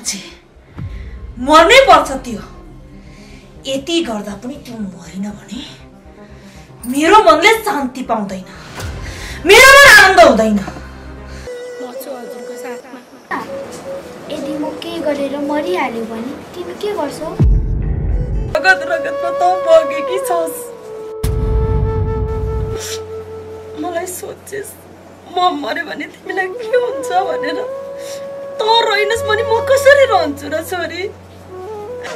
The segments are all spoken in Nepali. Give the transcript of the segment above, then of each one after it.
मान्छे मर्नै पर्छ त्यो। यति गर्दा पनि त्यो मरेन भने मेरो मनले शान्ति पाउँदैन, मेरो मन आनन्द हुँदैन। म छु हजुरको साथमा। यदि म केही गरेर मरिहाल्यो भने तिमी के गर्छौ? रगत रगतमा त बगेकी छस्। मलाई सोचेस् म मरे भने तिमीलाई के हुन्छ भनेर। त रहनस् भने म कसरी रहन्छु र छोरी?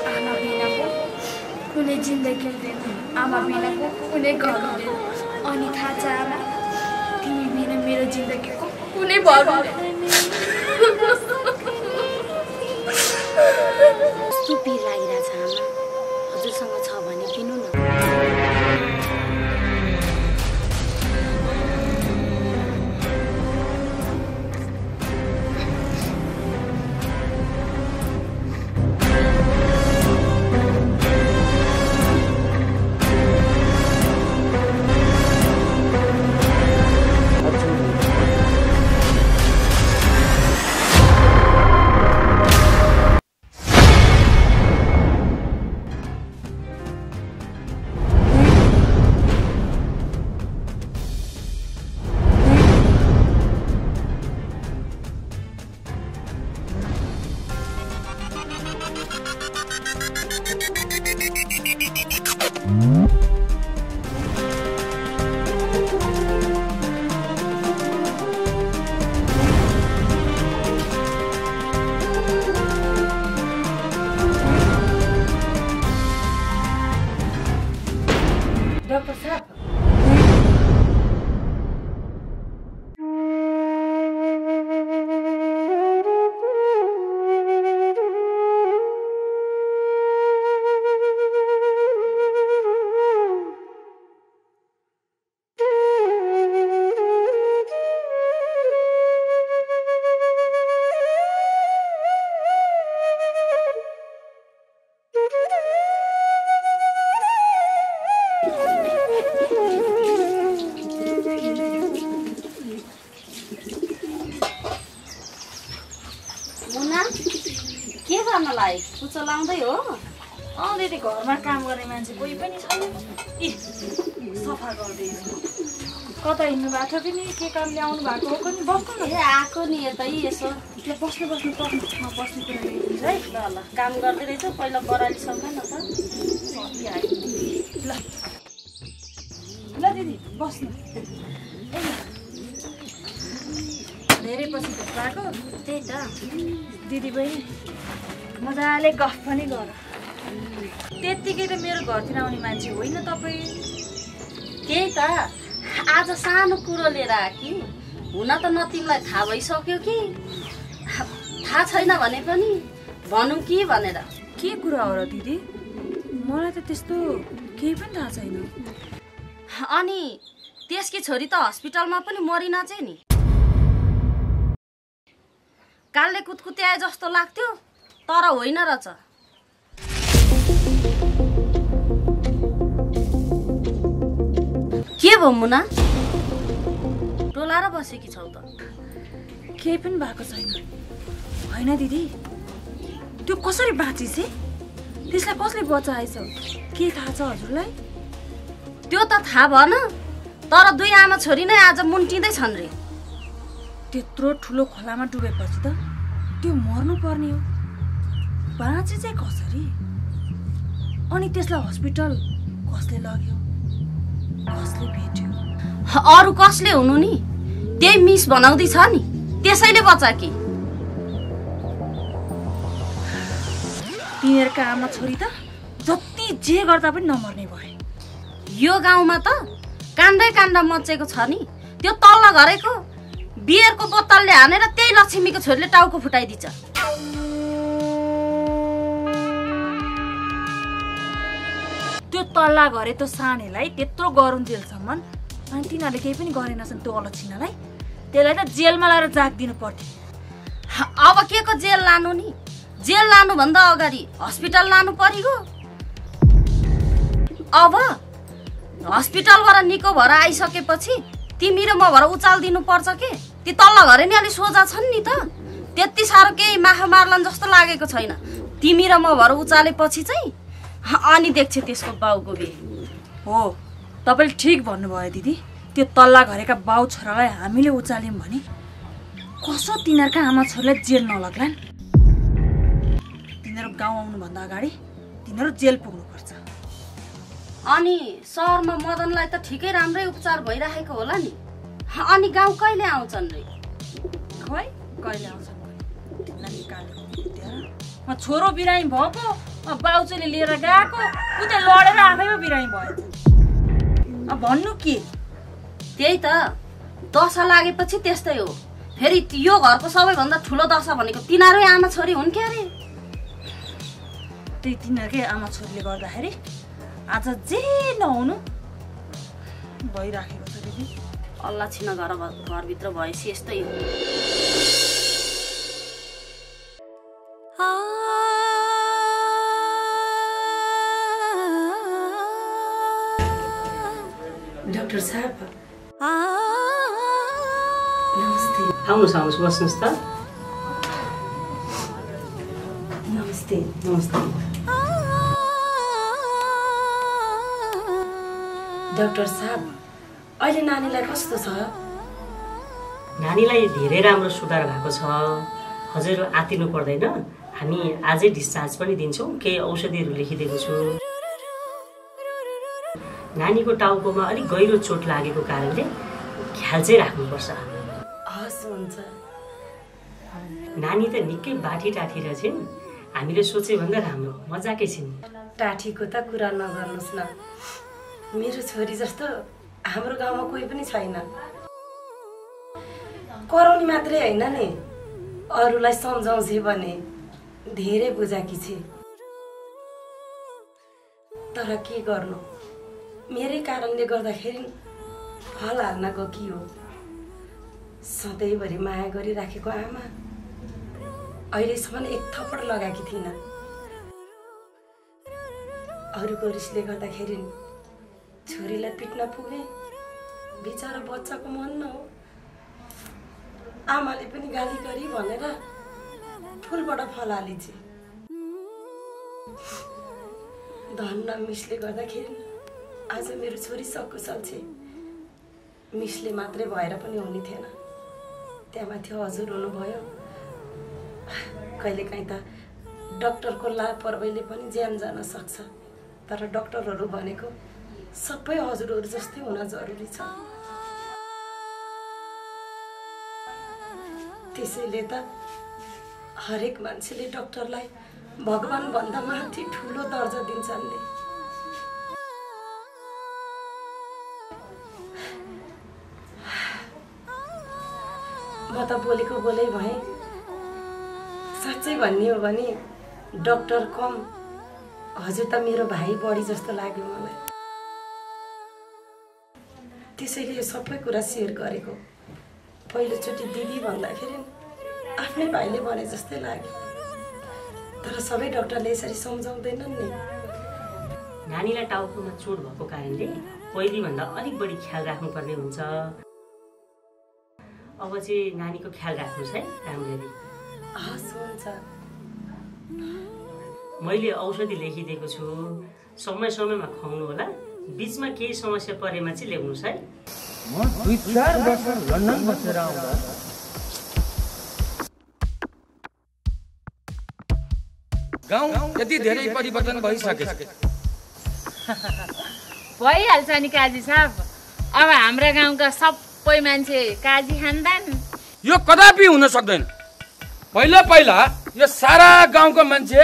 आमा बिनाको कुनै जिन्दगी हुँदैन, आमा बिनाको कुनै घर हुँदैन। अनि थाहा छ आमा, तिमी बिना मेरो जिन्दगीको कुनै भर हुँदैन। कस्तो पिर लागिरहेछ आमा, हजुरसँग छ भने किन्नु न। डाक्टर साहब, के गर्नलाई कुचो लाउँदै हो? दिदी घरमा काम गर्ने मान्छे कोही पनि छैन। सफा गर्दैछु। कता हिँड्नु भएको थियो कि नि? के कामले आउनु भएको हो नि? बस्नु न। ए आएको नि यतै यसो। बस्नु बस्नु पर्नु। म बस्ने कुरा ल्याइदिन्छु है। ल ल, काम गर्दै रहेछौ, पहिला बराली सघ न त। ल ल दिदी बस्नु। धेरै पछि भेट भएको। त्यही त दिदी बहिनी मजाले गफ पनि गर। त्यत्तिकै त मेरो घरतिर आउने मान्छे होइन तपाईँ। त्यही त आज सानो कुरो लिएर आए कि हुन त न तिमीलाई थाहा भइसक्यो कि थाहा छैन भने पनि भनौँ कि भनेर। के कुरा हो र दिदी? मलाई त त्यस्तो केही पनि थाहा छैन। अनि त्यसकी छोरी त हस्पिटलमा पनि मरिन चाहिँ नि। कालले कुतकुत्याए जस्तो लाग्थ्यो तर होइन रहेछ। के भयो मुना? टोलाएर बसेकी छौ त? केही पनि भएको छैन। होइन दिदी, त्यो कसरी बाँचिस? त्यसलाई कसले बचाएछ? के थाहा छ हजुरलाई? त्यो त थाहा भएन, तर दुई आमा छोरी नै आज मुन्टिँदै छन् रे। त्यत्रो ठुलो खोलामा डुबेपछि त त्यो मर्नु पर्ने हो। बाँचे चाहिँ कसरी? अनि त्यसलाई हस्पिटल कसले लग्यो? कसले भेट्यो? अरू कसले हुनु नि? त्यही मिस बनाउँदै छ नि, त्यसैले बचाकी। तिनीहरूका आमा छोरी त जति जे गर्दा पनि नमर्ने भए। यो गाउँमा त काण्डै काण्ड मचेको छ नि। त्यो तल्ला घरेको बियरको बोतलले हानेर त्यही लक्ष्मीको छोरीले टाउको फुटाइदिन्छ। त्यो तल्ला घरे त सानेलाई त्यत्रो गरुन्जेलसम्म, अनि तिनीहरूले केही पनि गरेनछन् त्यो अलक्षिनालाई। त्यसलाई त जेलमा लाएर जाग दिनु पर्थ्यो। अब के को जेल लानु नि? जेल लानुभन्दा अगाडि हस्पिटल लानु परिगयो। अब हस्पिटलबाट निको भएर आइसकेपछि तिमी र म भएर उचाल दिनु पर्छ के? ती तल्ला घरे नि अलि सोझा छन् नि त। त्यति साह्रो केही माखा मार्लान् जस्तो लागेको छैन। तिमी र म भएर उचालेपछि चाहिँ अनि देख्छ त्यसको बाउको बिहे। हो, तपाईँले ठिक भन्नुभयो दिदी। त्यो तल्ला घरेका बाउ छोरालाई हामीले उचाल्यौँ भने कसो तिनीहरूका आमा छोरीलाई जेल नलग्लान्। तिनीहरू गाउँ आउनुभन्दा अगाडि तिनीहरू जेल पुग्नुपर्छ। अनि सहरमा मदनलाई त ठिकै राम्रै उपचार भइरहेको होला नि। अनि गाउँ कहिले आउँछन् रे? खै कहिले आउँछन् म छोरो बिरामी भएको बाउचोले लिएर गएको उता लडेर आफैमा बिरामी भएछ। अब भन्नु के? त्यही त, दशा लागेपछि त्यस्तै हो। फेरि यो घरको सबैभन्दा ठुलो दशा भनेको तिनीहरू आमा छोरी हुन् क्या रे। त्यही तिनीहरूकै आमा छोरीले गर्दाखेरि आज जे नहुनु भइराखेको छ दिदी। अल्लाछिन घरभित्र भएपछि यस्तै हो। डाक्टर साहब नमस्ते। आउनुहोस् बस्नुहोस् त। नमस्ते। नमस्ते डाक्टर साहब, अहिले नानीलाई कस्तो छ? नानीलाई धेरै राम्रो सुधार भएको छ। हजुर आतिनु पर्दैन, हामी आजै डिस्चार्ज पनि दिन्छौँ। केही औषधिहरू लेखिदिएको छु। नानीको टाउकोमा अलिक गहिरो चोट लागेको कारणले ख्याल चाहिँ राख्नुपर्छ। हस् हुन्छ। नानी त निकै बाठी टाठी रहेछन्। हामीले सोचेभन्दा राम्रो मजाकै छिन्। टाठीको त कुरा नगर्नुहोस् न। मेरो छोरी जस्तो हाम्रो गाउँमा कोही पनि छैन। कराउने मात्रै होइन नि, अरूलाई सम्झाउँछे भने धेरै बुझाकी छे। तर के गर्नु, मेरै कारणले गर्दाखेरि फल हाल्न गएकी हो। सधैँभरि माया गरिराखेको आमा अहिलेसम्म एक थप्पड लगाएकी थिइनँ। अरूको रिसले गर्दाखेरि छोरीलाई पिट्न पुगे। बिचरा बच्चाको मन न हो। आमाले पनि गाली गरी भनेर फुलबाट फल हालिछे। धन्न मिसले गर्दाखेरि आज मेरो छोरी सकुशल छे। मिसले मात्रै भएर पनि हुने थिएन, त्यहाँमाथि हजुर हुनुभयो। कहिलेकाहीँ त डाक्टरको लापरवाहीले पनि ज्यान जान सक्छ। तर डाक्टरहरू भनेको सबै हजुरहरू जस्तै हुन जरुरी छ। त्यसैले त हरेक मान्छेले डाक्टरलाई भगवान भन्दा माथि ठुलो दर्जा दिन्छन् नि। म त बोलेको बोलै भएँ। साँच्चै भन्ने हो भने डाक्टर कम हजुर त मेरो भाइ बढी जस्तो लाग्यो मलाई। त्यसैले यो सबै कुरा सेयर गरेको। पहिलोचोटि दिदी भन्दाखेरि आफ्नै भाइले भने जस्तै लाग्यो। तर सबै डाक्टरले यसरी सम्झाउँदैनन् नि। नानीलाई टाउकोमा चोट भएको कारणले पहिलेभन्दा अलिक बढी ख्याल राख्नुपर्ने हुन्छ। अब चाहिँ नानीको ख्याल राख्नुहोस् है राम्ररी। हस् हुन्छ। मैले औषधि लेखिदिएको छु, समय समयमा खुवाउनु होला। बिचमा केही समस्या परेमा चाहिँ ल्याउनुहोस् है। म 2-4 वर्ष लन्डन बसेर आउँदा गाउँ यति धेरै परिवर्तन भइसकेछ। भइहाल्छ नि काजी साहब। अब हाम्रो गाउँका सबै मान्छे काजी खान्दान। यो कदापि हुन सक्दैन। पहिला पहिला यो सारा गाउँको मान्छे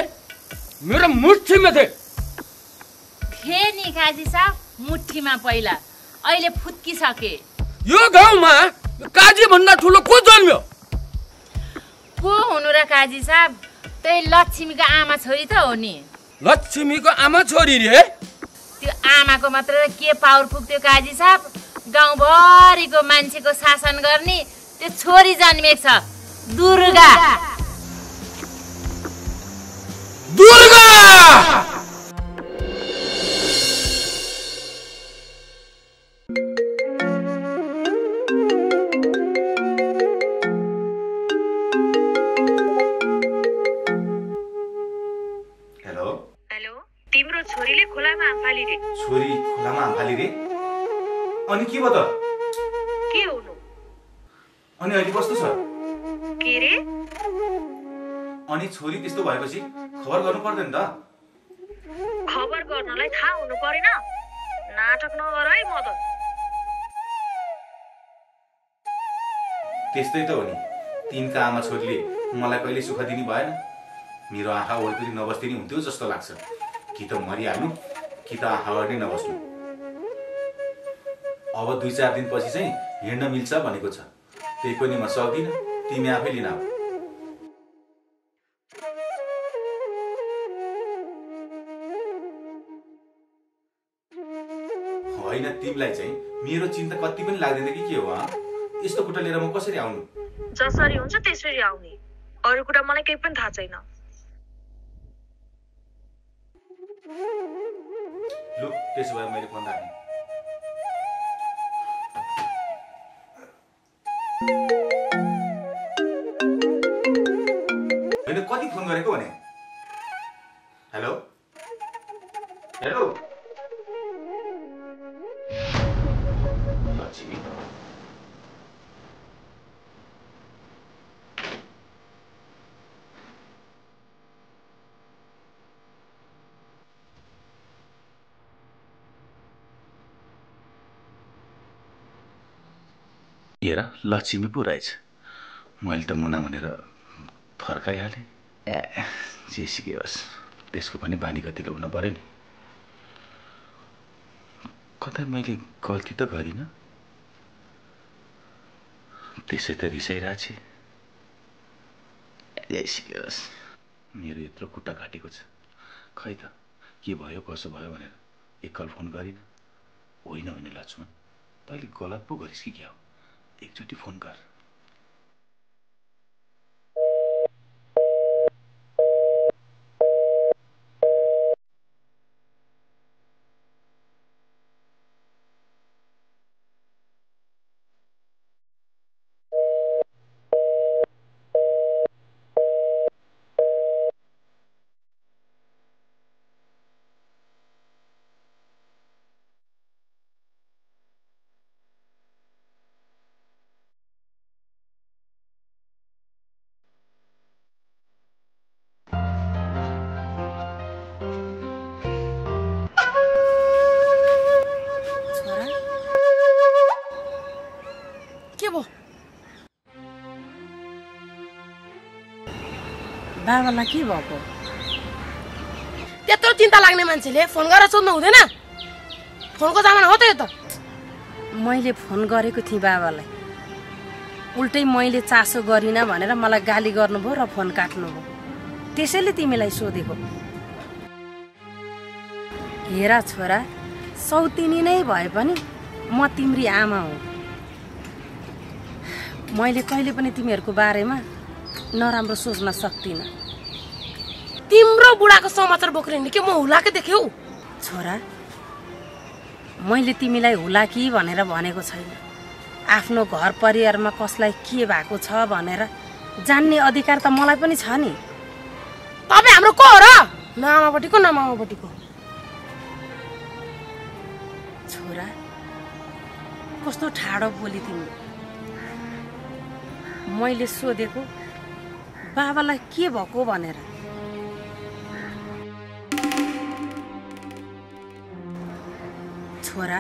मेरो मुठीमा थिए नि काजी साहब, मुठीमा पहिला। अहिले फुत्किसके। यो गाउँमा काजी भन्दा ठुलो को जन्म्यो? को हुनु र काजी साहब? त्यही लक्ष्मीको आमा छोरी त हो नि। लक्ष्मीको आमा छोरी रे? त्यो आमाको मात्र के पावर पुग्थ्यो काजी साहब? गाउँभरिको मान्छेको शासन गर्ने त्यो छोरी जन्मेको छ, दुर्गा। दुर्गा! अनि के भयो त? के हुनु? अनि अहिले कस्तो छ? के रे? अनि छोरी त्यस्तो भएपछि खबर गर्नु पर्दैन त? खबर गर्नलाई थाहा हुनु परेन? नाटक नगर है मदन। त्यस्तै त हो नि, तिनका आमा छोरीले मलाई कहिले सुख दिने भएन। मेरो आँखा वरिपरि नबस्दिने हुन्थ्यो जस्तो लाग्छ। कि त मरिहाल्नु कि त आँखा वरि नबस्नु। अब 2-4 दिनपछि चाहिँ हिँड्न मिल्छ भनेको छ। त्यही पनि म सक्दिनँ, तिमी आफै लिन आऊ। होइन, तिमीलाई चाहिँ मेरो चिन्ता कति पनि लाग्दैन कि के हो? यस्तो खुट्टा लिएर म कसरी आउनु? जसरी हुन्छ त्यसरी आउने। अरू कुरा मलाई केही पनि थाहा छैन। लु, त्यसो भए मैले फोन राख्ने। मैले कति फोन गरेको भने? हेलो हेलो लक्ष्मी, हेर लक्ष्मी पो रहेछ। मैले त मुना भनेर फर्काइहालेँ। जेसुकै होस्, त्यसको पनि बानी गतिलो हुन पर्यो नि। कतै मैले गल्ती त गरिनँ? त्यसै त रिसाइरहेछ। जेसुकै होस्, मेरो यत्रो खुट्टा काटेको छ। खै त के भयो कसो भयो भनेर एकल फोन गरिनँ। होइन होइन लक्ष्मण, तैँले गलत पो गरिस् कि क्या हो? एकचोटि फोन गर। बाबालाई के भएको? त्यत्रो चिन्ता लाग्ने मान्छेले फोन गरेर सोध्नु हुँदैन? फोनको जमाना हो त यो त। मैले फोन गरेको थिएँ बाबालाई, उल्टै मैले चासो गरिनँ भनेर मलाई गाली गर्नुभयो र फोन काट्नुभयो। त्यसैले तिमीलाई सोधेको। हेरा छोरा, सौतिनी नै भए पनि म तिम्री आमा हुँ। मैले कहिले पनि तिमीहरूको बारेमा नराम्रो सोच्न सक्दिनँ। तिम्रो बुढाको समाचार बोक्रिने के म हुलाके देख्यौ? छोरा, मैले तिमीलाई हुलाकी भनेर भनेको छैन। आफ्नो घर परिवारमा कसलाई के भएको छ भनेर जान्ने अधिकार त मलाई पनि छ नि। तपाईँ हाम्रो को हो र? न आमापट्टिको न मामापट्टिको। छोरा, कस्तो ठाडो बोली तिमी। मैले सोधेको बाबालाई के भएको भनेर। छोरा,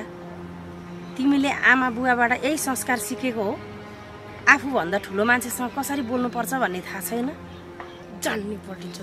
तिमीले आमा बुवाबाट यही संस्कार सिकेको हो? आफूभन्दा ठुलो मान्छेसँग कसरी बोल्नुपर्छ भन्ने थाहा छैन? जान्नै पर्छ।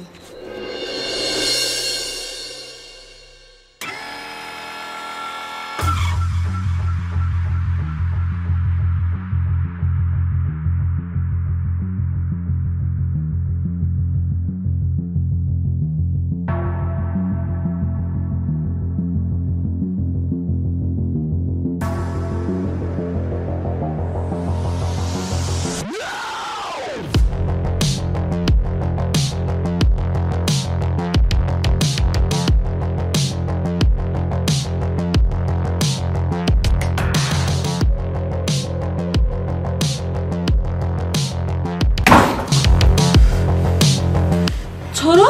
छोरो,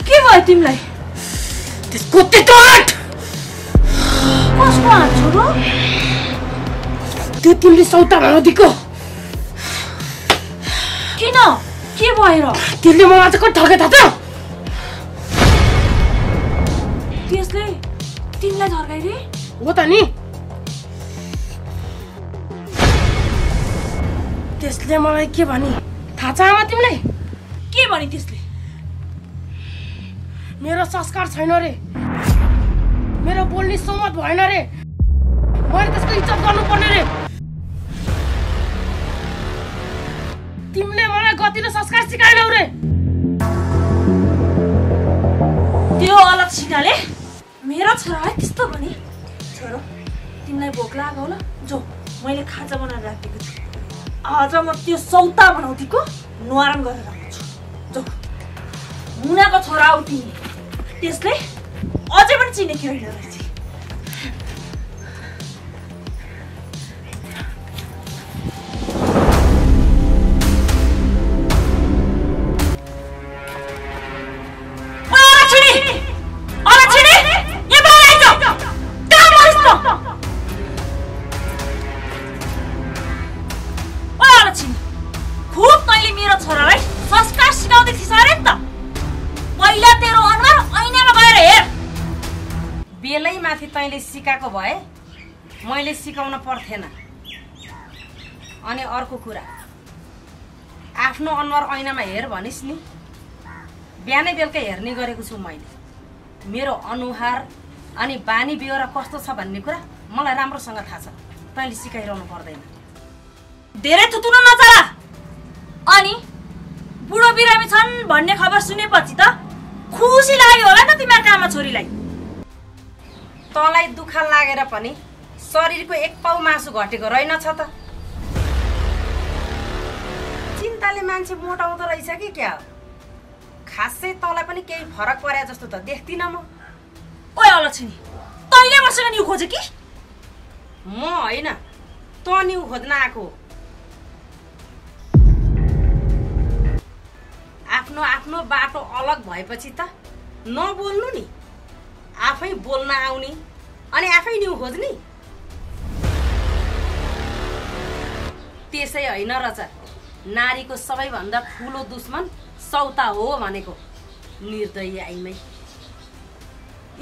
के भयो तिमीलाई? त्यसको त्यत्रो आँट! कस्तो आँट छोरो? त्यो तिमीले सौता भन दिको किन के भएर त्यसले मलाई चाहिँ कति ठगे थाहा छ त्यसले तिमीलाई धर्काइ रे हो त नि त्यसले मलाई के भनी थाहा छ आमा तिमीलाई के भनि त्यसले मेरो संस्कार छैन रे मेरो बोल्ने सोमत भएन रे मैले त्यसको इज्जत गर्नुपर्ने रे तिमीले मलाई गति र संस्कार सिकाएनौ रे त्यो अलग छिनाले मेरो छोरालाई त्यस्तो भने छोरो तिमीलाई भोक लाग्यो होला जो मैले खाजा बनाएर राखेको छु आज म त्यो सौता बनाउँथीको नुहारण गरेर आउँछु जो मुनाको छोरा हो तिमी त्यसले अझै पनि चिनेकी होइन रहेछ बेलैमाथि तैँले सिकाएको भए मैले सिकाउन पर्थेन अनि अर्को कुरा आफ्नो अनुहार ऐनामा हेर भनिस् नि बिहानै बेलुका हेर्ने गरेको छु मैले मेरो अनुहार अनि बानी बेहोरा कस्तो छ भन्ने कुरा मलाई राम्रोसँग थाहा छ तैँले सिकाइरहनु पर्दैन धेरै थुतुन नचला अनि बुढो बिरामी छन् भन्ने खबर सुनेपछि त खुसी लाग्यो होला त तिमीका आमा छोरीलाई तँलाई दुःख लागेर पनि शरीरको एक पाउ मासु घटेको रहेनछ त चिन्ताले मान्छे मोटाउँदो रहेछ कि क्या हो खासै तँलाई पनि केही फरक परे जस्तो त देख्दिन म ओए अलक्षिणी तैँले मसँग न्यु खोजे कि म होइन तँ न्यु खोज्न आएको आफ्नो आफ्नो बाटो अलग भएपछि त नबोल्नु नि आफै बोल्न आउने अनि आफै न्यु खोज्ने त्यसै होइन रहेछ नारीको सबैभन्दा ठुलो दुश्मन सौता हो भनेको निर्दयी आइमै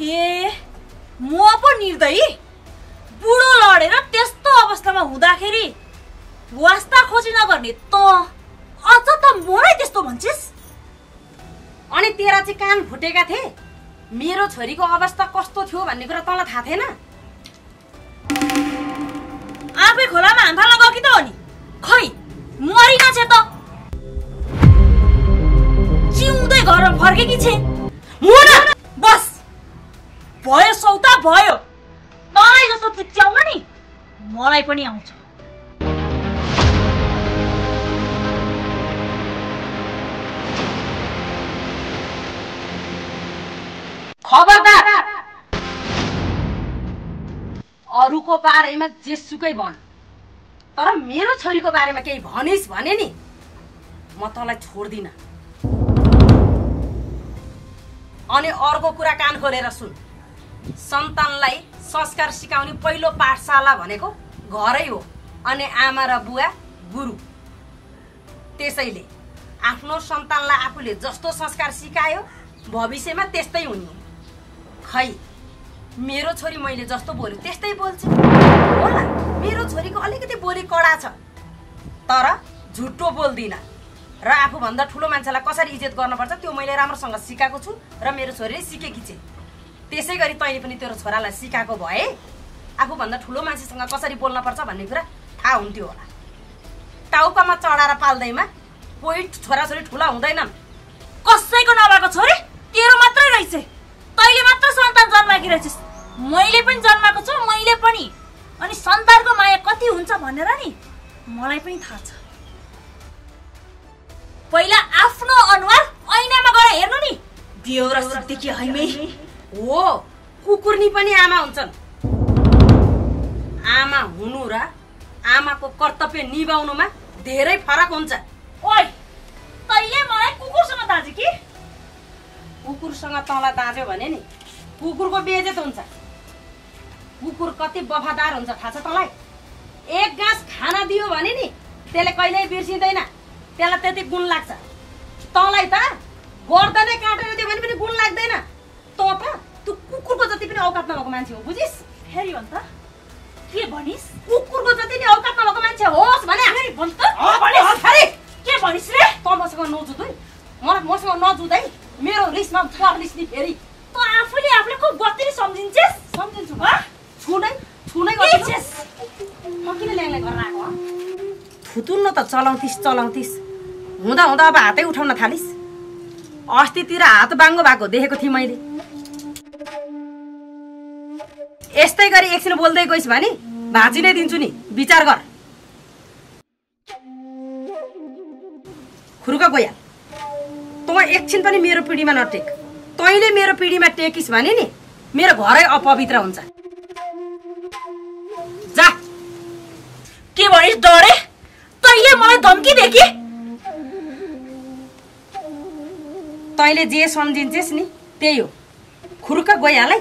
ए म पो निर्दयी बुढो लडेर त्यस्तो अवस्थामा हुँदाखेरि वास्ता खोजी नगर्ने त अझ त मलाई त्यस्तो भन्छस् अनि तेरा चाहिँ कान फुटेका थिए मेरो छोरीको अवस्था कस्तो थियो भन्ने कुरा तँलाई थाहा थिएन आफै खोलामा हात हाल्न गयो कि त हो नि खै मरिन छे त जिउँदै घरमा फर्केकी छे मुना बस भयो सौता भयो तँलाई जस्तो चिच्याउन नि मलाई पनि आउँछ खबरदार अरूको बारेमा जेसुकै भन तर मेरो छोरीको बारेमा केही भनिस् भने नि म तँलाई छोड्दिन अनि अर्को कुरा कान खोलेर सुन सन्तानलाई संस्कार सिकाउने पहिलो पाठशाला भनेको घरै हो अनि आमा र बुवा गुरु त्यसैले आफ्नो सन्तानलाई आफूले जस्तो संस्कार सिकायो भविष्यमा त्यस्तै हुने खै मेरो छोरी मैले जस्तो बोल्यो त्यस्तै बोल्छु होला मेरो छोरीको अलिकति बोली कडा छ तर झुटो बोल्दिन र आफूभन्दा ठुलो मान्छेलाई कसरी इज्जत गर्नुपर्छ त्यो मैले राम्रोसँग सिकाएको छु र मेरो छोरीले सिकेकी छे त्यसै गरी तैँले पनि तेरो छोरालाई सिकाएको भए आफूभन्दा ठुलो मान्छेसँग कसरी बोल्नुपर्छ भन्ने कुरा थाहा हुन्थ्यो होला टाउकामा चढाएर पाल्दैमा कोही छोराछोरी ठुला हुँदैनन् कसैको नभएको छोरी तेरो मात्रै रहेछ तैँले मात्र सन्तान जन्माकी रहेछस् मैले पनि जन्माएको छु मैले पनि अनि सन्तानको माया कति हुन्छ भनेर नि मलाई पनि थाहा छ पहिला आफ्नो अनुहार ऐनामा गएर हेर्नु नि बेहोरा सिद्धि हैमै हो कुकुरनी पनि आमा हुन्छन् आमा हुनु र आमाको कर्तव्य निभाउनुमा धेरै फरक हुन्छ ओइ तैँले मलाई कुकुरसँग दाजु कि कुकुरसँग तँलाई दाज्यो भने नि कुकुरको बेइज्जत हुन्छ कुकुर कति वफादार हुन्छ थाहा छ तँलाई एक गाँस खाना दियो भने नि त्यसले कहिल्यै बिर्सिँदैन, त्यसलाई त्यति गुण लाग्छ। तँलाई त गर्दनै काटेर दियो भने पनि गुण लाग्दैन। तँ कुकुरको जति पनि औकात नभएको मान्छे हो, बुझिस? फेरि भन् त के भनिस्? कुकुरको जति नै औकात नभएको मान्छे होस् भने फेरि भन् त के भनिस् रे? तँ मसँग नजुत है, मसँग नजुत है, मेरो रिसमा पर्लिस नि फेरि। तँ आफूले आफूले को गतिले सम्झिन्छेस्? सम्झिन्छु म, छुनै गर्छेस्। म किन ल्याङल्याङ गरेर आएको हो? थुतुल्न त चलाउँथिस् हुँदा अब हातै उठाउन थालिस्। अस्तितिर हात बाङ्गो भएको देखेको थिएँ मैले। यस्तै गरी एकछिन बोल्दै गइस् भने भाँची नै दिन्छु नि, विचार गर। खुरुका गइहाल, तँ एकछिन पनि मेरो पिँढीमा नटेक। तैँले मेरो पिँढीमा टेकिस् भने नि मेरो घरै अपवित्र हुन्छ। जा। के भनिस् डरे? तैँले मलाई धम्की दे कि? तैँले जे सम्झिन्छेस् नि त्यही हो। खुरुका गइहाल है।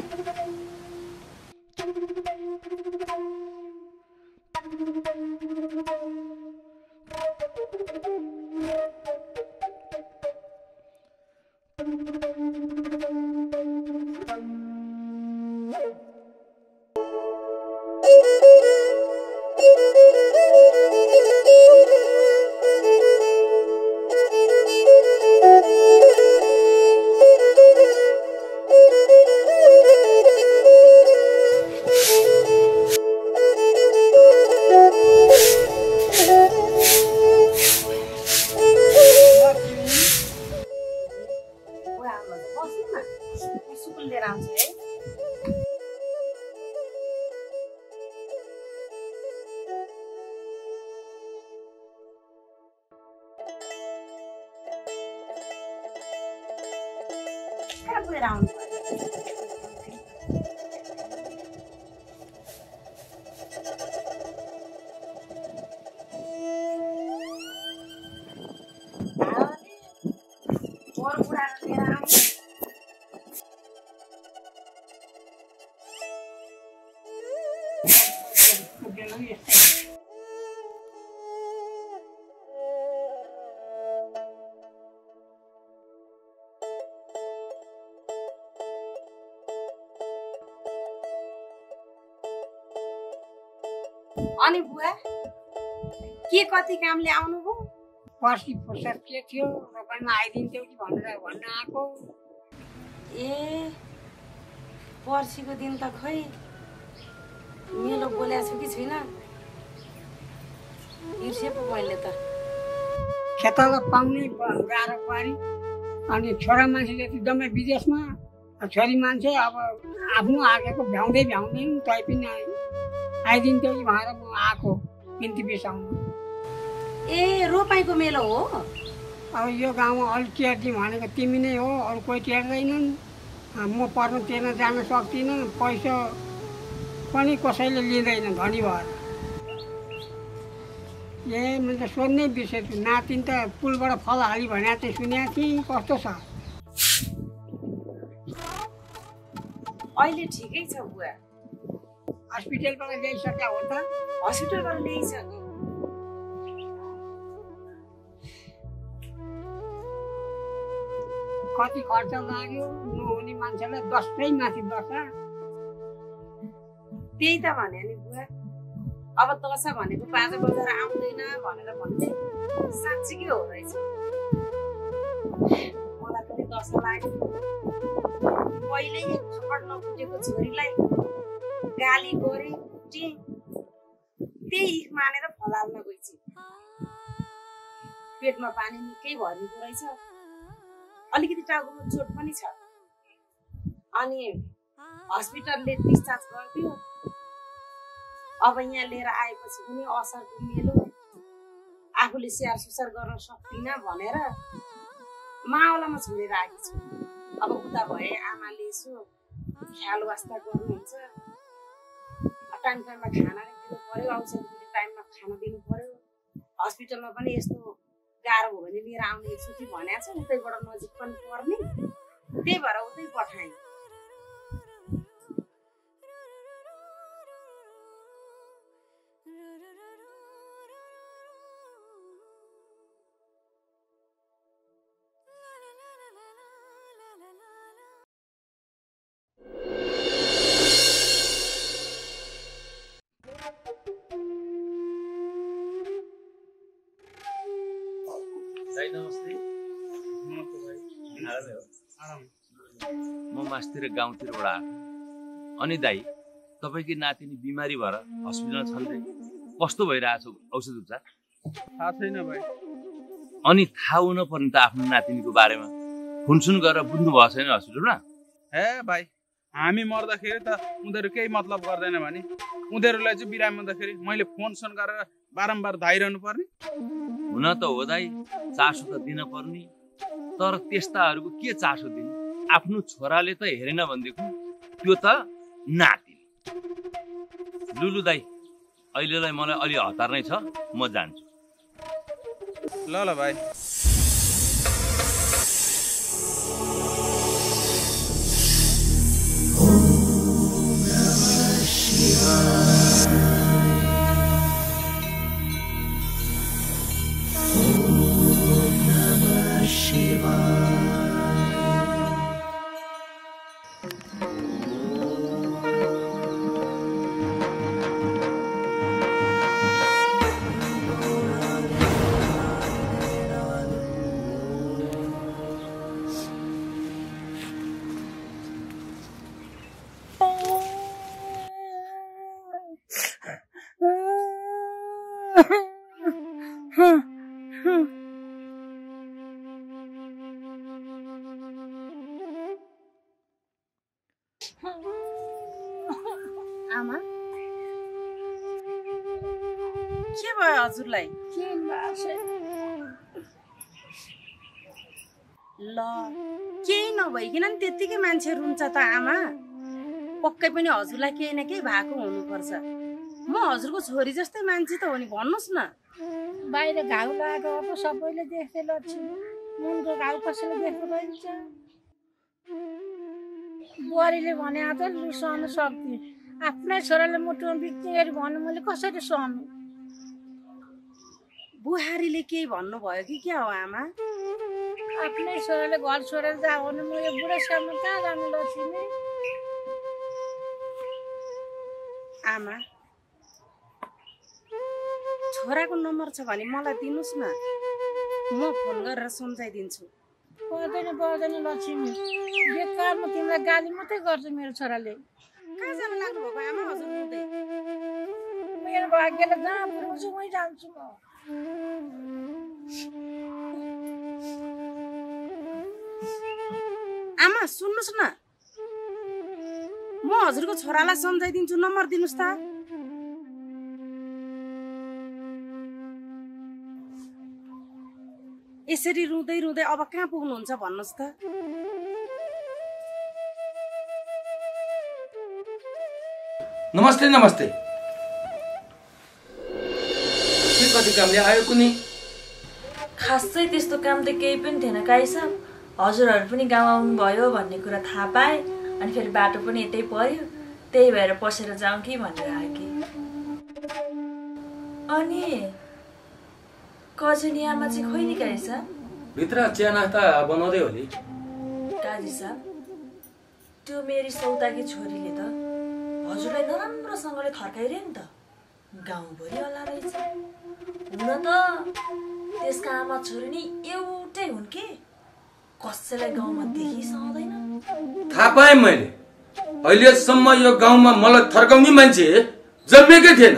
अनि बुवा के कति कामले आउनुभयो? पर्सि फुर्सद के थियो रोपनमा आइदिन्थ्यो कि भनेर भन्न आएको। ए पर्सिको दिन त खै मेलो बोलेको छु कि छुइनँ, बिर्से पो मैले त। खेतला पाउने गाह्रो पारी अनि छोरा मान्छेले त जम्मै विदेशमा, छोरी मान्छे अब आफ्नो आँखेको भ्याउँदै तै पनि आइदिन्थ्यो कि भनेर म आएको बिन्ती बिसाउनु। ए रोपाइँको मेलो हो? अब यो गाउँमा अलिक टेर्दी भनेको तिमी नै हो, अरू कोही टेर्दैनन्। म पर्न तिर्न जान सक्दिनँ, पैसा पनि कसैले लिँदैन धनी भएर। ए मैले त सोध्नै बिर्सेछु, नातिन त पुलबाट फल हाली भने चाहिँ सुनेको थिएँ, कस्तो छ? अहिले ठिकै छ बुवा। हस्पिटलबाट ल्याइसक्यो हो त? हस्पिटलबाट ल्याइसक्यो। कति खर्च लाग्यो? नहुने मान्छेलाई 10 माथि 10। त्यही त भने नि बुवा, अब 10 भनेको 5 बजेर आउँदैन भनेर भन्छ। साँच्चीकै हो रहेछ। मलाई पनि 10 लाग्यो। पहिल्यै एक थप्पड नफुटेको छोरीलाई गाली गरे कुटे, त्यही मानेर फलाल्न गइछि। पेटमा पानी निकै भरिएको रहेछ, अलिकति टाउकोमा चोट पनि छ। अनि हस्पिटलले डिस्चार्ज गरिदियो। अब यहाँ लिएर आएपछि पनि असरको मेलो, आफूले स्याहार सुसार गर्न सक्दिनँ भनेर मावलामा छोडेर आएको छु। अब उता भए आमाले यसो ख्याल वास्ता गर्नुहुन्छ, टाइम टाइममा खाना दिनु पर्यो, औषधि टाइममा खाना दिनु पर्यो। हस्पिटलमा पनि यस्तो गाह्रो हो भने लिएर आउने एकचोटि भनेको छ, उतैबाट नजिक पनि पर्ने, त्यही भएर उतै पठाएँ। दाइ नमस्ते। म मास्तिर गाउँतिरबाट आएको। अनि दाइ तपाईँकी नातिनी बिमारी भएर हस्पिटलमा छन् रे, कस्तो भइरहेछ औषध उपचार? थाहा छैन भाइ। अनि थाहा हुन पर्ने त आफ्नो नातिनीको बारेमा फोनसुन गरेर बुझ्नु भएको छैन हस्पिटलमा? हे भाइ, हामी मर्दाखेरि त उनीहरू केही मतलब गर्दैन भने उनीहरूलाई चाहिँ बिरामी हुँदाखेरि मैले फोनसोन गरेर बारम्बार धाइरहनु पर्ने? हुन त हो दाइ, चासो त दिन पर्ने, तर त्यस्ताहरूको के चासो दिने? आफ्नो छोराले त हेरेन भनेदेखि त्यो त नाति। लुलु दाइ, अहिलेलाई मलाई अलि हतार नै छ, म जान्छु। ल ल भाइ। आमा के भयो हजुरलाई? ल केही नभइकन नि त्यतिकै मान्छे रुन्छ त आमा। पक्कै पनि हजुरलाई केही न केही भएको हुनुपर्छ। म हजुरको छोरी जस्तै मान्छे त हो नि, भन्नुहोस् न। बाहिर घाउ लागेको अब सबैले देख्दै लक्ष्मी, मुनको घाउ कसैले देख्नु पाइन्छ? बुहारीले भने आज सहनु सक्दिनँ, आफ्नै छोराले मुटुमा बित्ने गरी भन्नु मैले कसरी सहनु? बुहारीले केही भन्नुभयो कि क्या हो आमा? आफ्नै छोराले घर छोडेर जा भने म यो बुढेसकालमा कहाँ जानु लक्ष्मी? आमा छोराको नम्बर छ भने मलाई दिनुहोस् न, म फोन गरेर सम्झाइदिन्छु। पर्दैन लक्ष्मी, बेकार म तिमीलाई गाली मात्रै गर्छु। मेरो छोराले कहाँ जानु लाग्नु भएको आमा हजुर? मेरो भाग्यले जहाँ पुऱ्याउँछु उहीँ जान्छु म। आमा सुन्नुहोस् न, म हजुरको छोरालाई सम्झाइदिन्छु, नम्बर दिनुहोस् त। यसरी रुँदै रुँदै अब कहाँ पुग्नुहुन्छ भन्नुहोस् त? नमस्ते नमस्ते। के कति कामले आयो कुनै? खासै त्यस्तो काम त केही पनि थिएन काई साहब। हजुरहरू पनि गाउँ आउनुभयो भन्ने कुरा थाहा पाएँ, अनि फेरि बाटो पनि यतै पर्यो, त्यही भएर पसेर जाउँ कि भनेर आएँ। अनि कजनी आमा चाहिँ खोइ नि काई साहब? भित्र चिया नास्ता बनाउँदै हो नि। काजी साहब, त्यो मेरी सौताकी छोरीले त हजुरलाई नराम्रोसँगले थर्काइरहे नि त, गाउँभरि होला रहेछ। हुन त त्यसका आमा छोरी नि एउटै हुन् कि कसैलाई गाउँमा देखिसक्दैन। थाहा पाएँ मैले, अहिलेसम्म यो गाउँमा मलाई थर्काउने मान्छे जन्मेकै थिएन।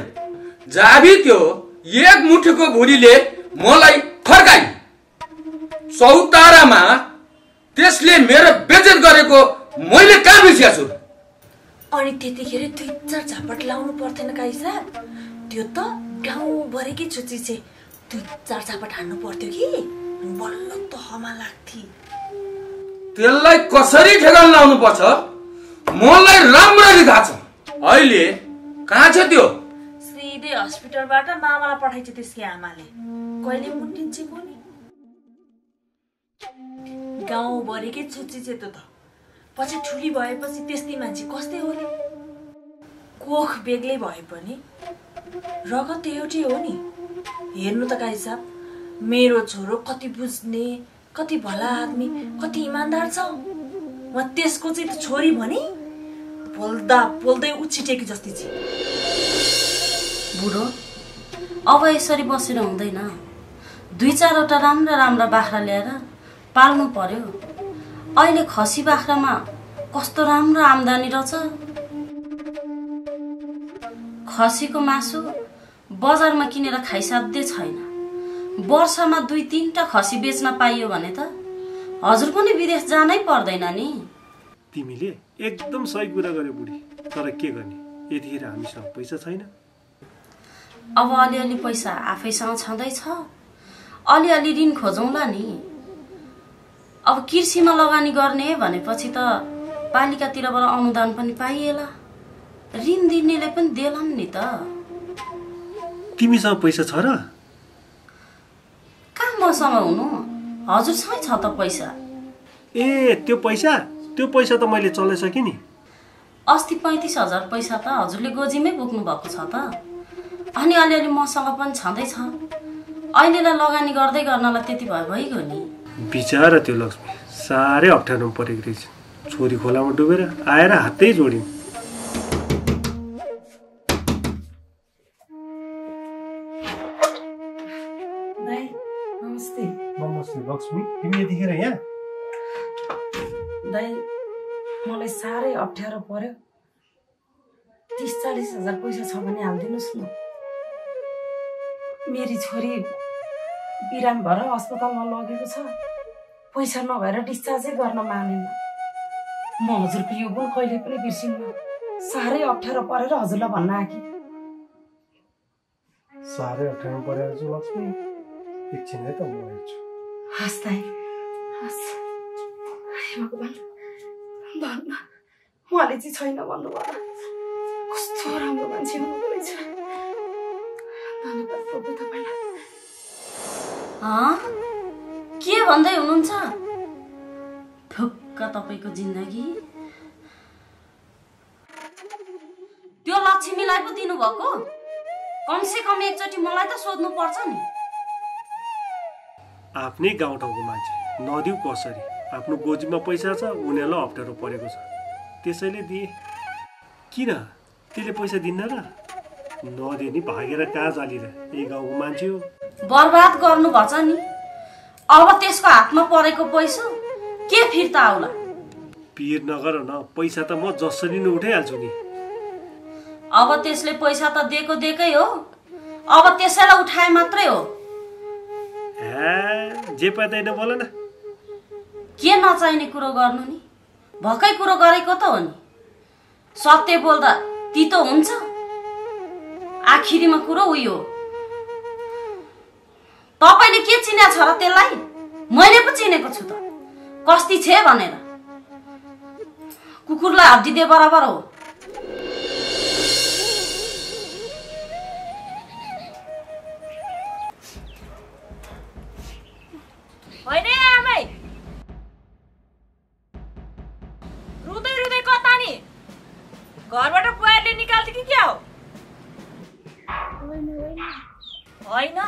जाबी त्यो एक मुठीको भुरीले मलाई थर्काइ, सौतारामा त्यसले मेरो बेइज्जत गरेको मैले कहाँ बिर्सिया छु? अनि त्यतिखेर 2-4 झापट लाउनु पर्थेन काई साहब? त्यो त गाउँभरिकै छुची छे 2-4 झापट हान्नु पर्थ्यो कि बल्ल त हमा लाग्थी। त्यसलाई कसरी ठेगान लाउनु पर्छ मलाई राम्ररी थाहा छ। अहिले कहाँ छ त्यो? सिधै हस्पिटलबाट मामालाई पठाइछ त्यसकी आमाले, कहिले मुन्टिन्छ कोनी। गाउँभरिकै छुची छे त, पछि ठुली भएपछि त्यस्तै मान्छे कस्तै हो नि? कोख बेग्लै भए पनि रगत त एउटै हो नि। हेर्नु त काई साहब, मेरो छोरो कति बुझ्ने, कति भला आदमी, कति इमान्दार छ। म त्यसको चाहिँ त छोरी भनी बोल्दा बोल्दै उछिटेकी जस्तै छ। बुढो अब यसरी बसेर हुँदैन, 2-4वटा राम्रा बाख्रा ल्याएर पाल्नु पर्यो। अहिले खसी बाख्रामा कस्तो राम्रो आम्दानी रहेछ। खसीको मासु बजारमा किनेर खाइसाध्यै छैन। वर्षमा 2-3टा खसी बेच्न पाइयो भने त हजुर पनि विदेश जानै पर्दैन नि। तिमीले एकदम सही कुरा गर्यो बुढी, तर के गर्ने, यतिखेर हामीसँग पैसा छैन। अब अलिअलि पैसा आफैसँग छँदैछ, अलिअलि ऋण खोजौँला नि। अब कृषिमा लगानी गर्ने भनेपछि त पालिकातिरबाट अनुदान पनि पाइएला, ऋण दिनेले पनि देलान् नि त। तिमीसँग पैसा छ र? कहाँ मसँग हुनु, हजुरसँगै छ त पैसा। ए त्यो पैसा त मैले चलाइसकेँ नि। अस्ति 35,000 पैसा त हजुरले गोजीमै बोक्नु भएको छ त। अनि अलिअलि मसँग पनि छँदैछ। अहिलेलाई लगानी गर्दै गर्नलाई त्यति भइगयो नि। बिचारा त्यो लक्ष्मी साह्रै अप्ठ्यारोमा परेको रहेछ। छोरी खोलामा डुबेर आएर हातै जोडिन्। नमस्ते लक्ष्मी, तिमी यतिखेर यहाँ? दाइ मलाई साह्रै अप्ठ्यारो पर्यो। 30-40 हजार पैसा छ भने हालिदिनुहोस् न। मेरी छोरी बिराम भएर अस्पतालमा लगेको छ, पैसा नभएर डिस्चार्जै गर्न मानेन। म हजुरको यो गुण कहिले पनि बिर्सिन्न। साह्रै अप्ठ्यारो परेर हजुरलाई भन्न आएँ। साह्रै अप्ठ्यारो परेर छु लक्ष्मी, एकछिनै त म हेर्छु। हस् दाइ, हस्। भगवान् भन्न, उहाँले चाहिँ छैन भन्नुभयो। कस्तो राम्रो मान्छे हुनुहुँदो रहेछ। धन्यवाद प्रभु तपाईँलाई। के भन्दै हुनुहुन्छ? ढुक्क तपाईँको जिन्दगी। त्यो लक्ष्मीलाई पो दिनुभएको? कमसे कम एकचोटि मलाई त सोध्नु पर्छ नि। आफ्नै गाउँठाउँको मान्छे नदिउ कसरी? आफ्नो गोजीमा पैसा छ, उनीहरूलाई अप्ठ्यारो परेको छ, त्यसैले दिए। किन त्यसले पैसा दिन्न र? नदिए नि भागेर कहाँ जालिरहे, यही गाउँको मान्छे हो। बर्बाद गर्नु भन्छ नि। अब त्यसको हातमा परेको पैसा के फिर्ता आउला? पिर नगर न, पैसा त म जसरी नै उठाइहाल्छु नि। अब त्यसले पैसा त दिएकै हो, अब त्यसैलाई उठाए मात्रै हो। जे पाइँदैन बोल न। के नचाहिने कुरो गर्नु नि? भकै कुरो गरेको त हो नि। सत्य बोल्दा तितो हुन्छ, आखिरीमा कुरो उयो। तपाईले के चिन्या छ र त्यसलाई? मैले पो चिनेको छु त, कस्ती छे भनेर। कुकुरलाई हड्डी दे बराबर हो। होइन आमै, रुँदै रुँदै कता नि? घरबाट बुहारीले निकाल्थ्यो कि क्या हो? होइन,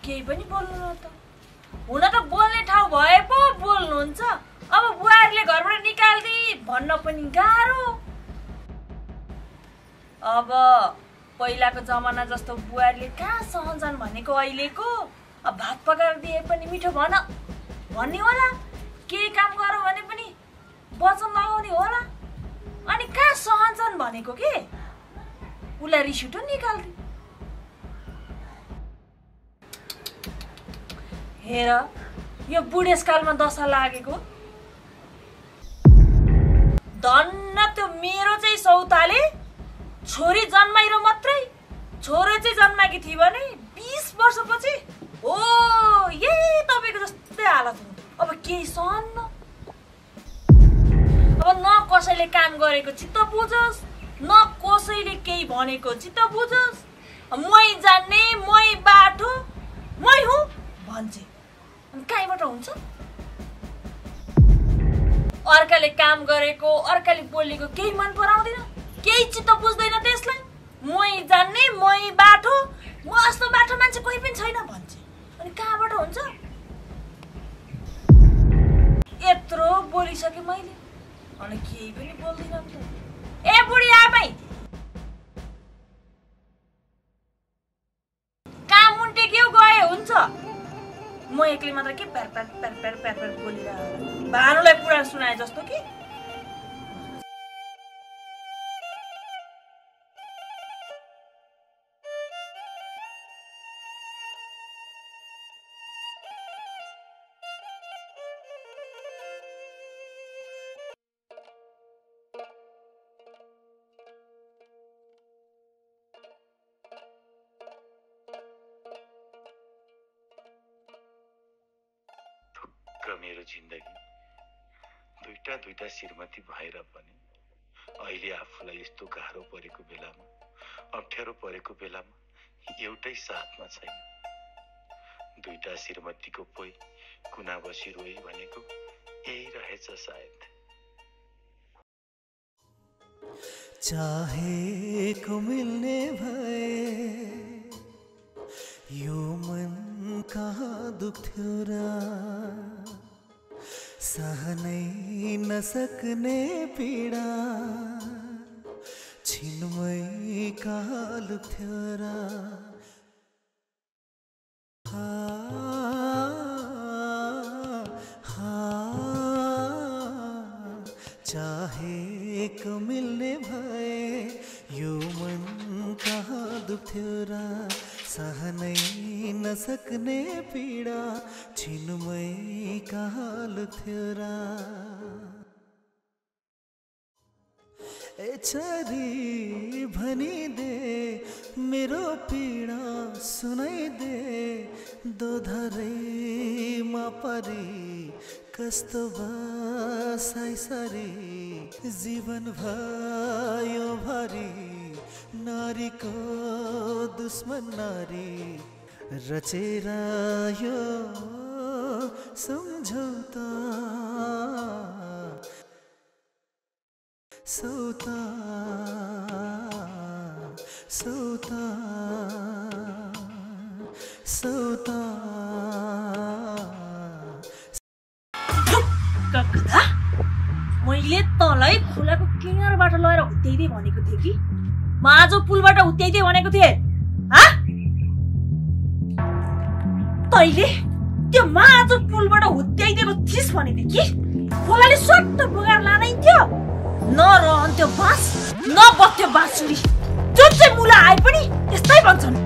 केही पनि बोल्नु न त। हुन त बोल्ने ठाउँ भए पो बोल्नुहुन्छ। अब बुहारीले घरबाट निकाल्दी भन्न पनि गाह्रो। अब पहिलाको जमाना जस्तो बुहारीले कहाँ सहन्छन् भनेको अहिलेको। अब भात पकाएर दिए पनि मिठो भन्ने होला, केही काम गर भने पनि वचन लगाउने होला। अनि कहाँ सहन्छन् भनेको के? उसलाई रिस उठ्यो निकाल्दी। हेर, यो बुढेसकालमा दशा लागेको। धन्न त्यो मेरो चाहिँ सौताले छोरी जन्माइरो मात्रै, छोरो चाहिँ जन्माकी थिए भने 20 वर्षपछि हो यही तपाईँको जस्तै हालत हुन्थ्यो। अब केही सहन्न। अब न कसैले काम गरेको चित्त बुझोस्, न कसैले केही भनेको चित्त बुझोस्। मै जान्ने, मै बाटो, मै हुँ भन्छ। अनि कहीँबाट हुन्छ? अर्काले काम गरेको, अर्काले बोलेको केही मन पराउँदैन, केही चित्त बुझ्दैन त्यसलाई। मै जान्ने, मै बाटो, म जस्तो बाटो मान्छे कोही पनि छैन भन्छ। अनि कहाँबाट हुन्छ? यत्रो बोलिसके मैले, अनि केही पनि बोल्दिनँ त। ए बुढी आमै, काम मुन्टे के गए हुन्छ? म एक्लै मात्र के प्यार प्यार प्यार प्यार प्यार प्यार बोलिरहेको भानुलाई पुरा सुनाए जस्तो कि मेरो जिन्दगी दुईटा श्रीमती भएर पनि अहिले आफूलाई यस्तो गाह्रो परेको बेलामा अप्ठ्यारो परेको बेलामा एउटै साथमा छैन। दुईटा श्रीमतीको पोइ कुना बसी रोई भनेको यही रहेछ सायद। चाहेको मिल्ने भए यो मन कहाँ दुख्थ्यो र सहनै नसक्ने पीडा छिनमै कहाँ लुक्थ्यो र चाहेको मिल्ने भए यो मन कहाँ दुख्थ्यो र सहनै नसक्ने पीडा छिनमै कहाँ लुक्थ्यो र छरी भनिदे मेरो पीडा सुनाइदे दोधरैमा परी कस्तो बसाइ सरी जीवन भयो भरी नारीको दुश्मन नारी रचेर यो सम्झौता सौता सौता सौता मैले तँलाई खोलाको किनारबाट लगेर हुत्याइदिए भनेको थिएँ कि माझो पुलबाट हुत्याइदिए भनेको थिएँ। तैले त्यो माझो पुलबाट हुत्याइदिएको थिइस् भने कि खोलाले सट्ट बगाएर लाँदैथ्यो। न रहन्थ्यो बाँस न बस्थ्यो बाँसुरी। जुन चाहिँ मुला आए पनि यस्तै भन्छन्।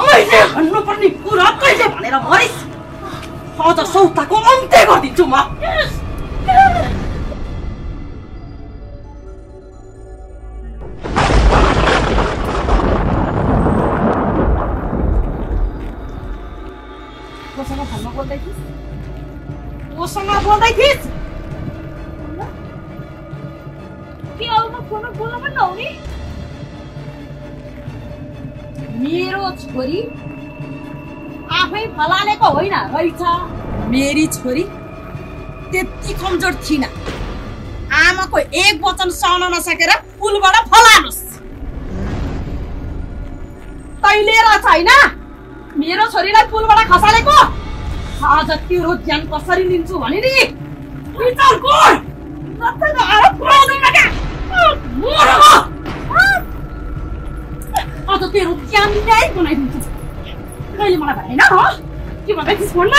मैले भन्नुपर्ने कुरा कहिले भनेर भनिस्? अझ सौताको अन्त्य गरिदिन्छु म। कोसँग फोनमा बोल्दै थिइस्? कोसँग बोल्दै थिइस्? के अरूको फोनमा बोल्न पनि नहुने? मेरो छोरी आफै फलालेको होइन रहेछ। मेरी छोरी त्यति कमजोर थिइन। आमाको एक वचन सहन नसकेर पुलबाट फलानुस्। तैले रहेछ होइन मेरो छोरीलाई पुलबाट खसालेको। आज तेरो ज्यान कसरी लिन्छु भने नि विचार गर। अझ तेरो ज्यान न्याय बनाइदिन्छु। कहिले मलाई भनेन र के भन्दै थिइस् भन्न?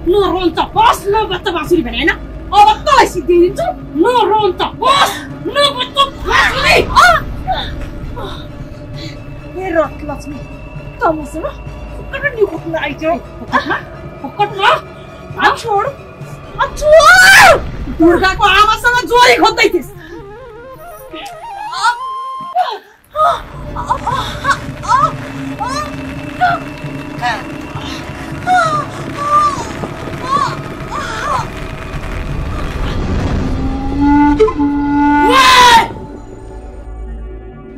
न रोन्छ बस न बच्चा बाँसुरी भने होइन। अब तँलाई सिद्धिदिन्छु। न रोन्छ बस न बच्चा बाँसुरी। रात लक्ष्मी तमसँग फुक्कट नि खोक्न आइजौ फुक्कट ल छोड दुर्गाको आमासँग जोरी खोज्दै थिइस्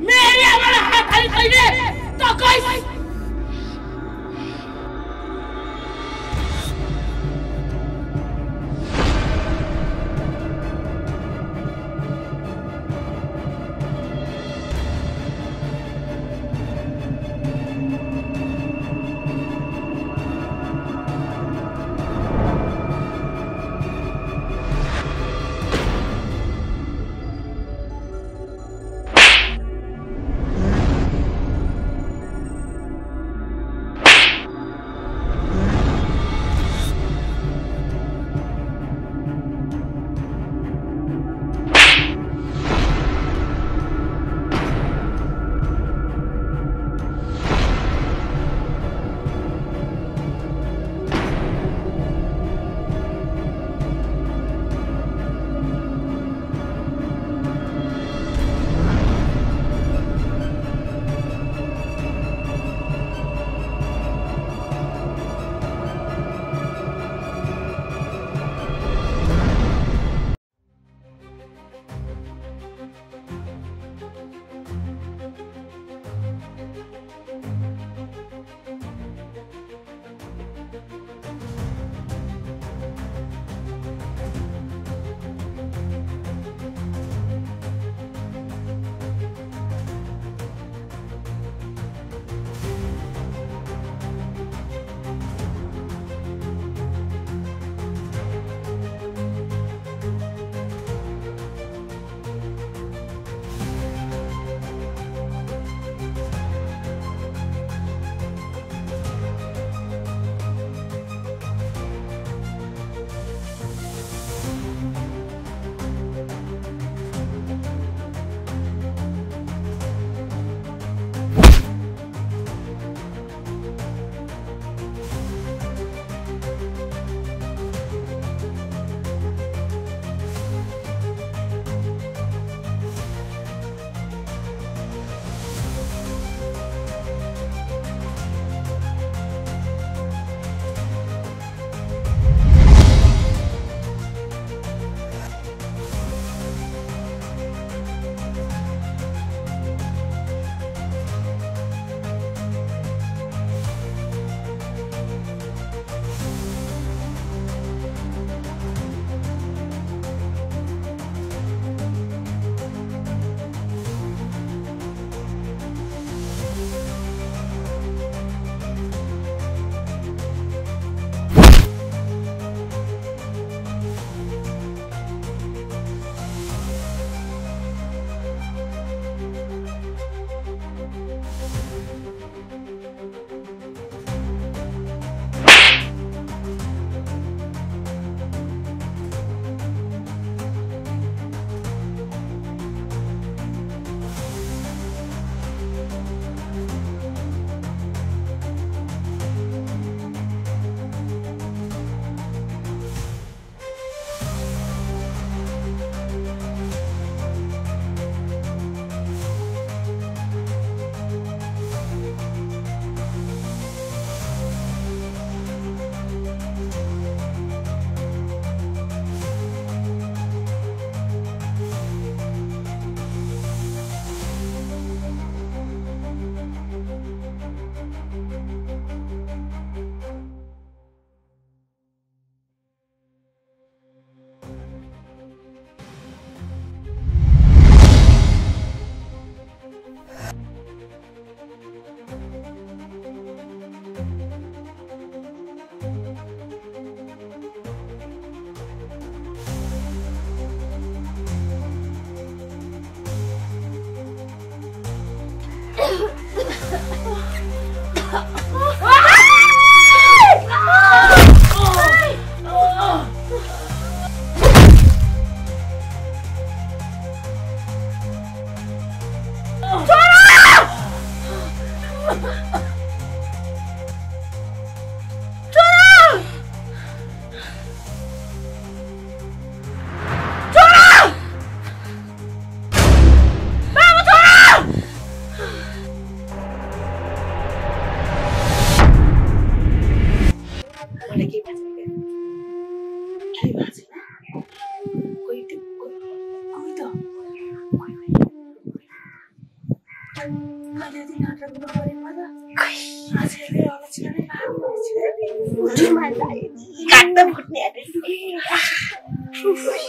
मेरी आमालाई हात हाली छैन त गइस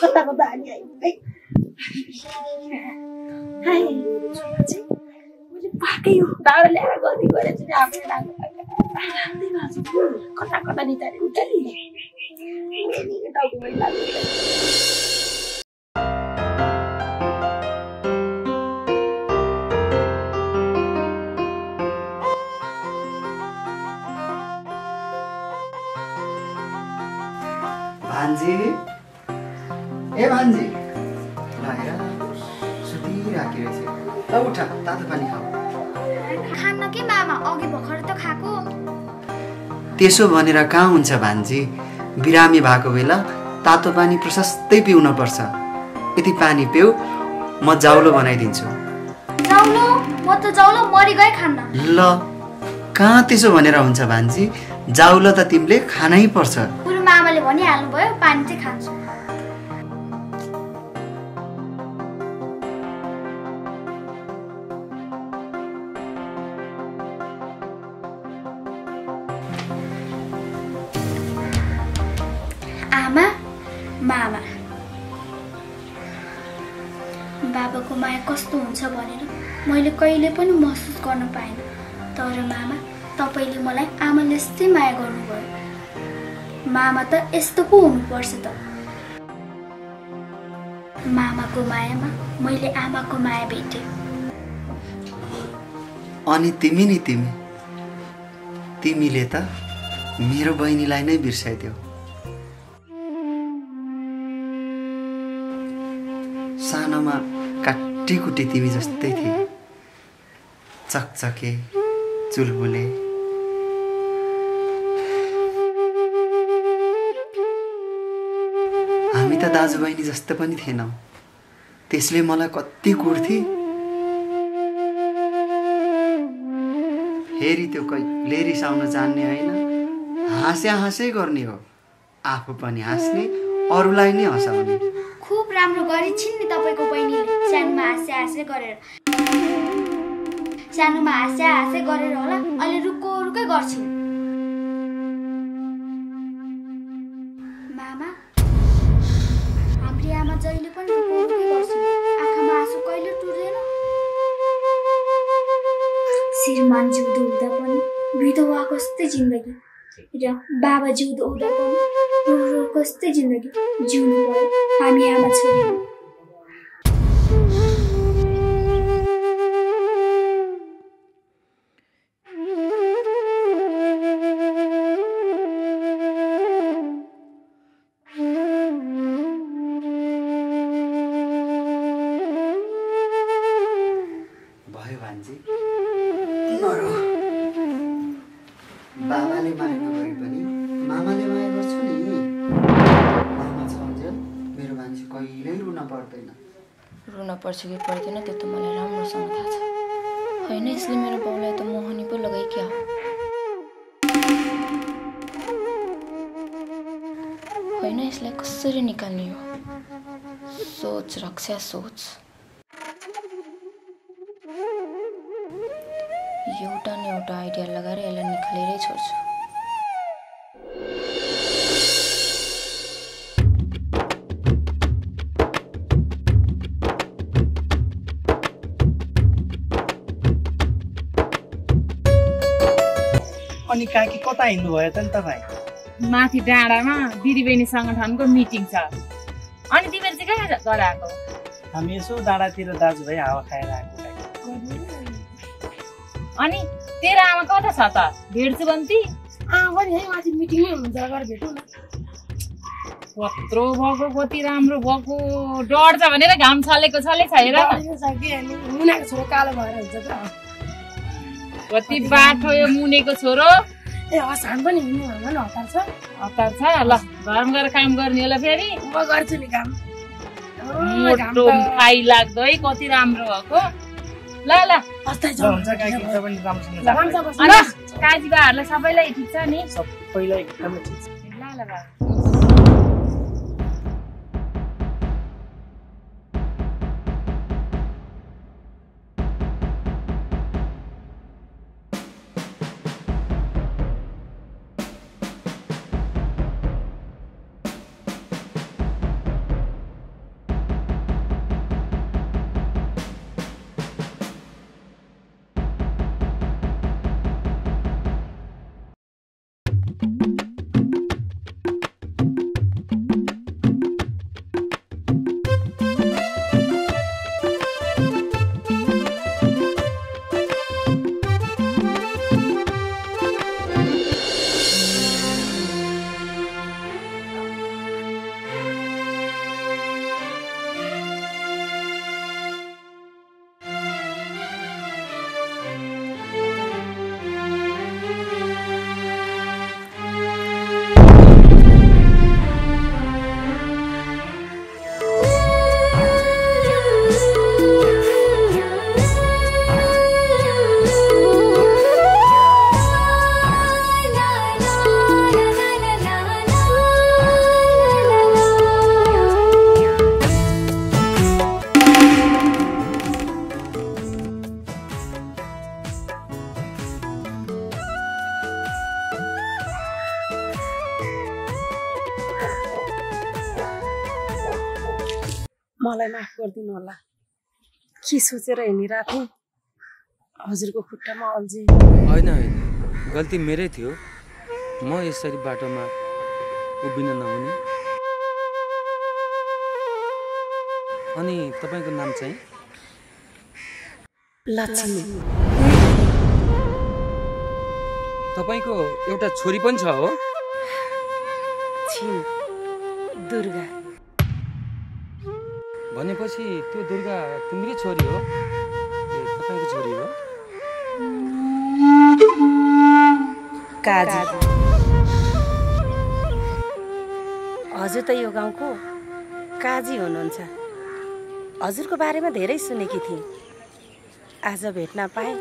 कता कता हानी आयो है हाय मैले पाकै हो डाँडा ल्याएर गल्ती गरेर चाहिँ आफ्नो कता कता निताले उठाली टाउकोमै लाग्यो भान्जी ए भान्जी लागेर सुतिराखेको रहेछ ल उठ तातो पानी खाऊ खान्न के मामा अघि भर्खर त खाएको त्यसो भनेर कहाँ हुन्छ भान्जी बिरामी भएको बेला तातो पानी प्रशस्तै पिउन पर्छ यति पानी पिउ म जाउलो बनाइदिन्छु जाउलो म त जाउलो मरि गए खान्न ल कहाँ त्यसो भनेर हुन्छ भान्जी जाउलो त तिमीले खानै पर्छ पुरो मामाले भनिहाल्नु भयो पानी चाहिँ खान्छु आमा मामा बाबाको माया कस्तो हुन्छ भनेर मैले कहिले पनि महसुस गर्न पाइनँ तर मामा तपाईले मलाई आमाले जस्तै माया गर्नुभयो मामा त यस्तो पो हुनुपर्छ त मामाको मायामा मैले आमाको माया भेटेँ अनि तिमी नि तिमीले त मेरो बहिनीलाई नै बिर्साइदियौ सानोमा काटीकुटी तिमी जस्तै थिए चकचके चुलबुले हामी त दाजुबहिनी जस्तो पनि थिएनौँ त्यसले मलाई कति कुर्थे हेरी त्यो कहिले रिसाउन जान्ने होइन हाँस्या गर्ने हो आफू पनि हाँस्ने अरूलाई नै हँसाउने खुब राम्रो गरी छिन् नि तपाईको बहिनीले सानोमा हाँस्या गरेर सानोमा हाँस्या गरेर होला अहिले रुक्कै गर्छिन् मामा हाम्रो आमा जहिले पनि रुक्कै गर्छिन् आँखामा आँसु कहिले टुर्दैन श्रीमान जिउँदो हुँदा पनि विधवाको जस्तै जिन्दगी र बाबा जिउँदो हुँदा पनि रोको जस्तै जिन्दगी जिउनु पर्यो हामी आमा छोरी भयो भान्जी नरो बाबाले माया नगरे पनि मामाले माया गर्छु नि मामा छन्जेल मेरो भान्जी कहिल्यै रुन पर्दैन रुन पर्छ कि पर्दैन त्यो त मलाई राम्रोसँग थाहा छ होइन यसले मेरो बाउलाई त मोहनी पो लगाइ क्या होइन यसलाई कसरी निकाल्ने हो सोच रक्षा सोच एउटा न एउटा आइडिया लगाएर यसलाई निकालेरै छोड्छु अनि काकी कता हिँड्नु भयो त नि तपाईँ माथि डाँडामा दिदीबहिनी सङ्गठनको मिटिङ छ अनि तिमीहरू चाहिँ कहाँ गराएको हामी यसो डाँडातिर दाजुभाइ हावा खाएर आएको अनि तेरो आमा कता छ त भेट्छु भन्ती पनि है माथि मिटिङै हुन्छ गएर भेटौँ न कत्रो भएको कति राम्रो भएको डर छ भनेर घाम छलेको छले छैन मुनाको छोरो कालो भएर हुन्छ त कति बाठो यो मुनेको छोरो ए हसान पनि हुनु भन्न हतार छ ल घरमा गएर काम गर्ने होला फेरि म गर्छु नि काम मोटो खाइ लाग्दो है कति राम्रो भएको ल काजीबाहरूलाई सबैलाई ठिक छ नि सबैलाई एकदमै ठिक छ ल मलाई माफ गरिदिनु होला। के सोचेर हिँडिरहेको थिएँ हजुरको खुट्टामा अल्झे। होइन होइन, गल्ती मेरै थियो। म यसरी बाटोमा उभिन नहुने। अनि तपाईँको नाम चाहिँ? लक्ष्मी। तपाईँको एउटा छोरी पनि छ हो? छिन्, दुर्गा। भनेपछि त्यो दुर्गा तिम्रै छोरी हो? ए, तपाईँको छोरी हो? काजी। हजुर त यो गाउँको काजी हुनुहुन्छ। हजुरको बारेमा धेरै सुनेकी थिएँ। आज भेट्न पाएँ,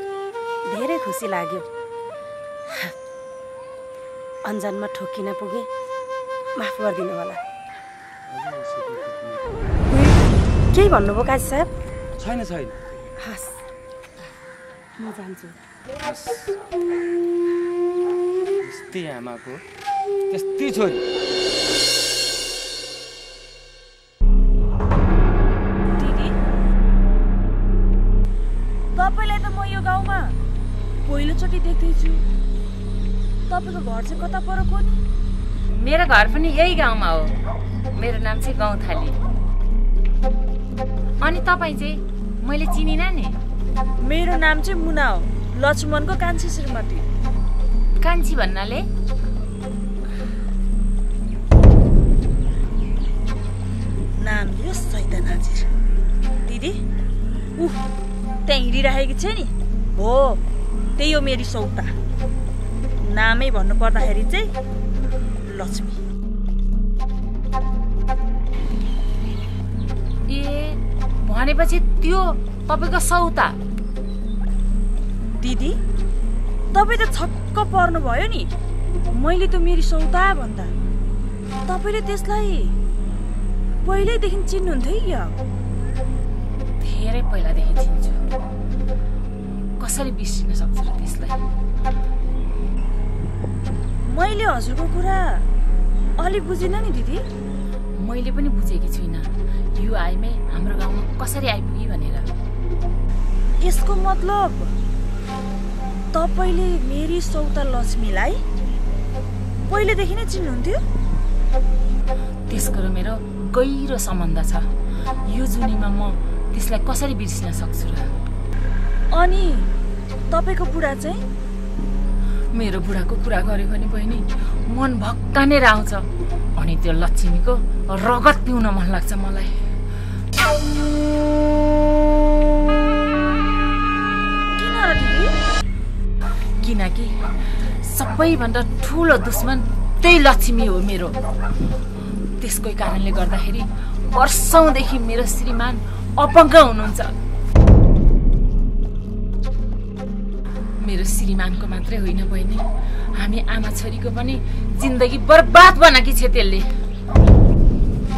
धेरै खुसी लाग्यो। अन्जानमा ठोकिन पुगे, माफ गरिदिनु होला। केही भन्नुभयो काजी साहब? छैन छैन। हस्, म जान्छु। त्यस्तै आमाको त्यस्तै छोरी। दिदी, तपाईँलाई त म यो गाउँमा पहिलोचोटि देख्दैछु। तपाईँको घर चाहिँ कता परेको नि? मेरो घर पनि यही गाउँमा हो। मेरो नाम चाहिँ गौथाली। अनि तपाईँ चाहिँ? मैले चिनिनँ नि। मेरो नाम चाहिँ मुना हो, लक्ष्मणको कान्छी श्रीमती। कान्छी भन्नाले? नाम दियो सैदा नाजिर। दिदी, त्यहाँ हिँडिरहेकी छ नि, हो त्यही हो मेरी सौता। नामै भन्नु पर्दाखेरि चाहिँ लक्ष्मी। ए, भनेपछि त्यो तपाईँको सौता? दिदी, तपाईँ त छक्क पर्नु भयो नि। मैले त मेरी सौता भन्दा तपाईँले त्यसलाई पहिल्यैदेखि चिन्नुहुन्थ्यो क्या? धेरै पहिलादेखि चिन्छु। कसरी बिर्सिन सक्छु र त्यसलाई? मैले हजुरको कुरा अलि बुझिनँ नि दिदी। मैले पनि बुझेकी छुइनँ यो आइमै हाम्रो गाउँमा कसरी आइपुगी भनेर। यसको मतलब तपाईँले मेरी सौता लक्ष्मीलाई पहिलेदेखि नै चिन्नुहुन्थ्यो? त्यसको र मेरो गहिरो सम्बन्ध छ। यो जुनीमा म त्यसलाई कसरी बिर्सिन सक्छु र? अनि तपाईँको बुढा चाहिँ? मेरो बुढाको कुरा गर्यो भने बहिनी मन भक्कानेर आउँछ। अनि त्यो लक्ष्मीको रगत पिउन मन लाग्छ मलाई। किन र दिदी? किनकि सबैभन्दा ठुलो दुश्मन त्यही लक्ष्मी हो मेरो। त्यसकै कारणले गर्दाखेरि वर्षौंदेखि मेरो श्रीमान अपङ्ग हुनुहुन्छ। मेरो श्रीमानको मात्रै होइन बहिनी, हामी आमा छोरीको पनि जिन्दगी बर्बाद बनाकी छ त्यसले।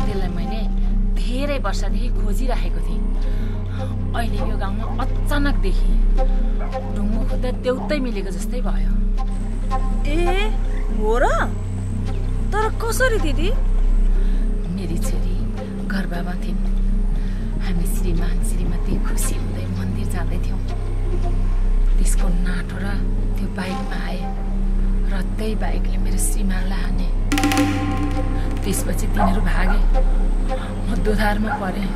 त्यसलाई मैले धेरै वर्षदेखि खोजिराखेको थिएँ। अहिले यो गाउँमा अचानक देखेँ। ढुङ्गो खोज्दा देउतै मिलेको जस्तै भयो। ए हो र? तर कसरी दिदी? मेरी छोरी गर्भमा थिइन्। हामी श्रीमान श्रीमती खुसी हुँदै मन्दिर जाँदै थियौँ। त्यसको नाटो र त्यो बाइकमा आए र त्यही बाइकले मेरो श्रीमानलाई हाने। त्यसपछि तिनीहरू भागे। म दोधारमा परेँ।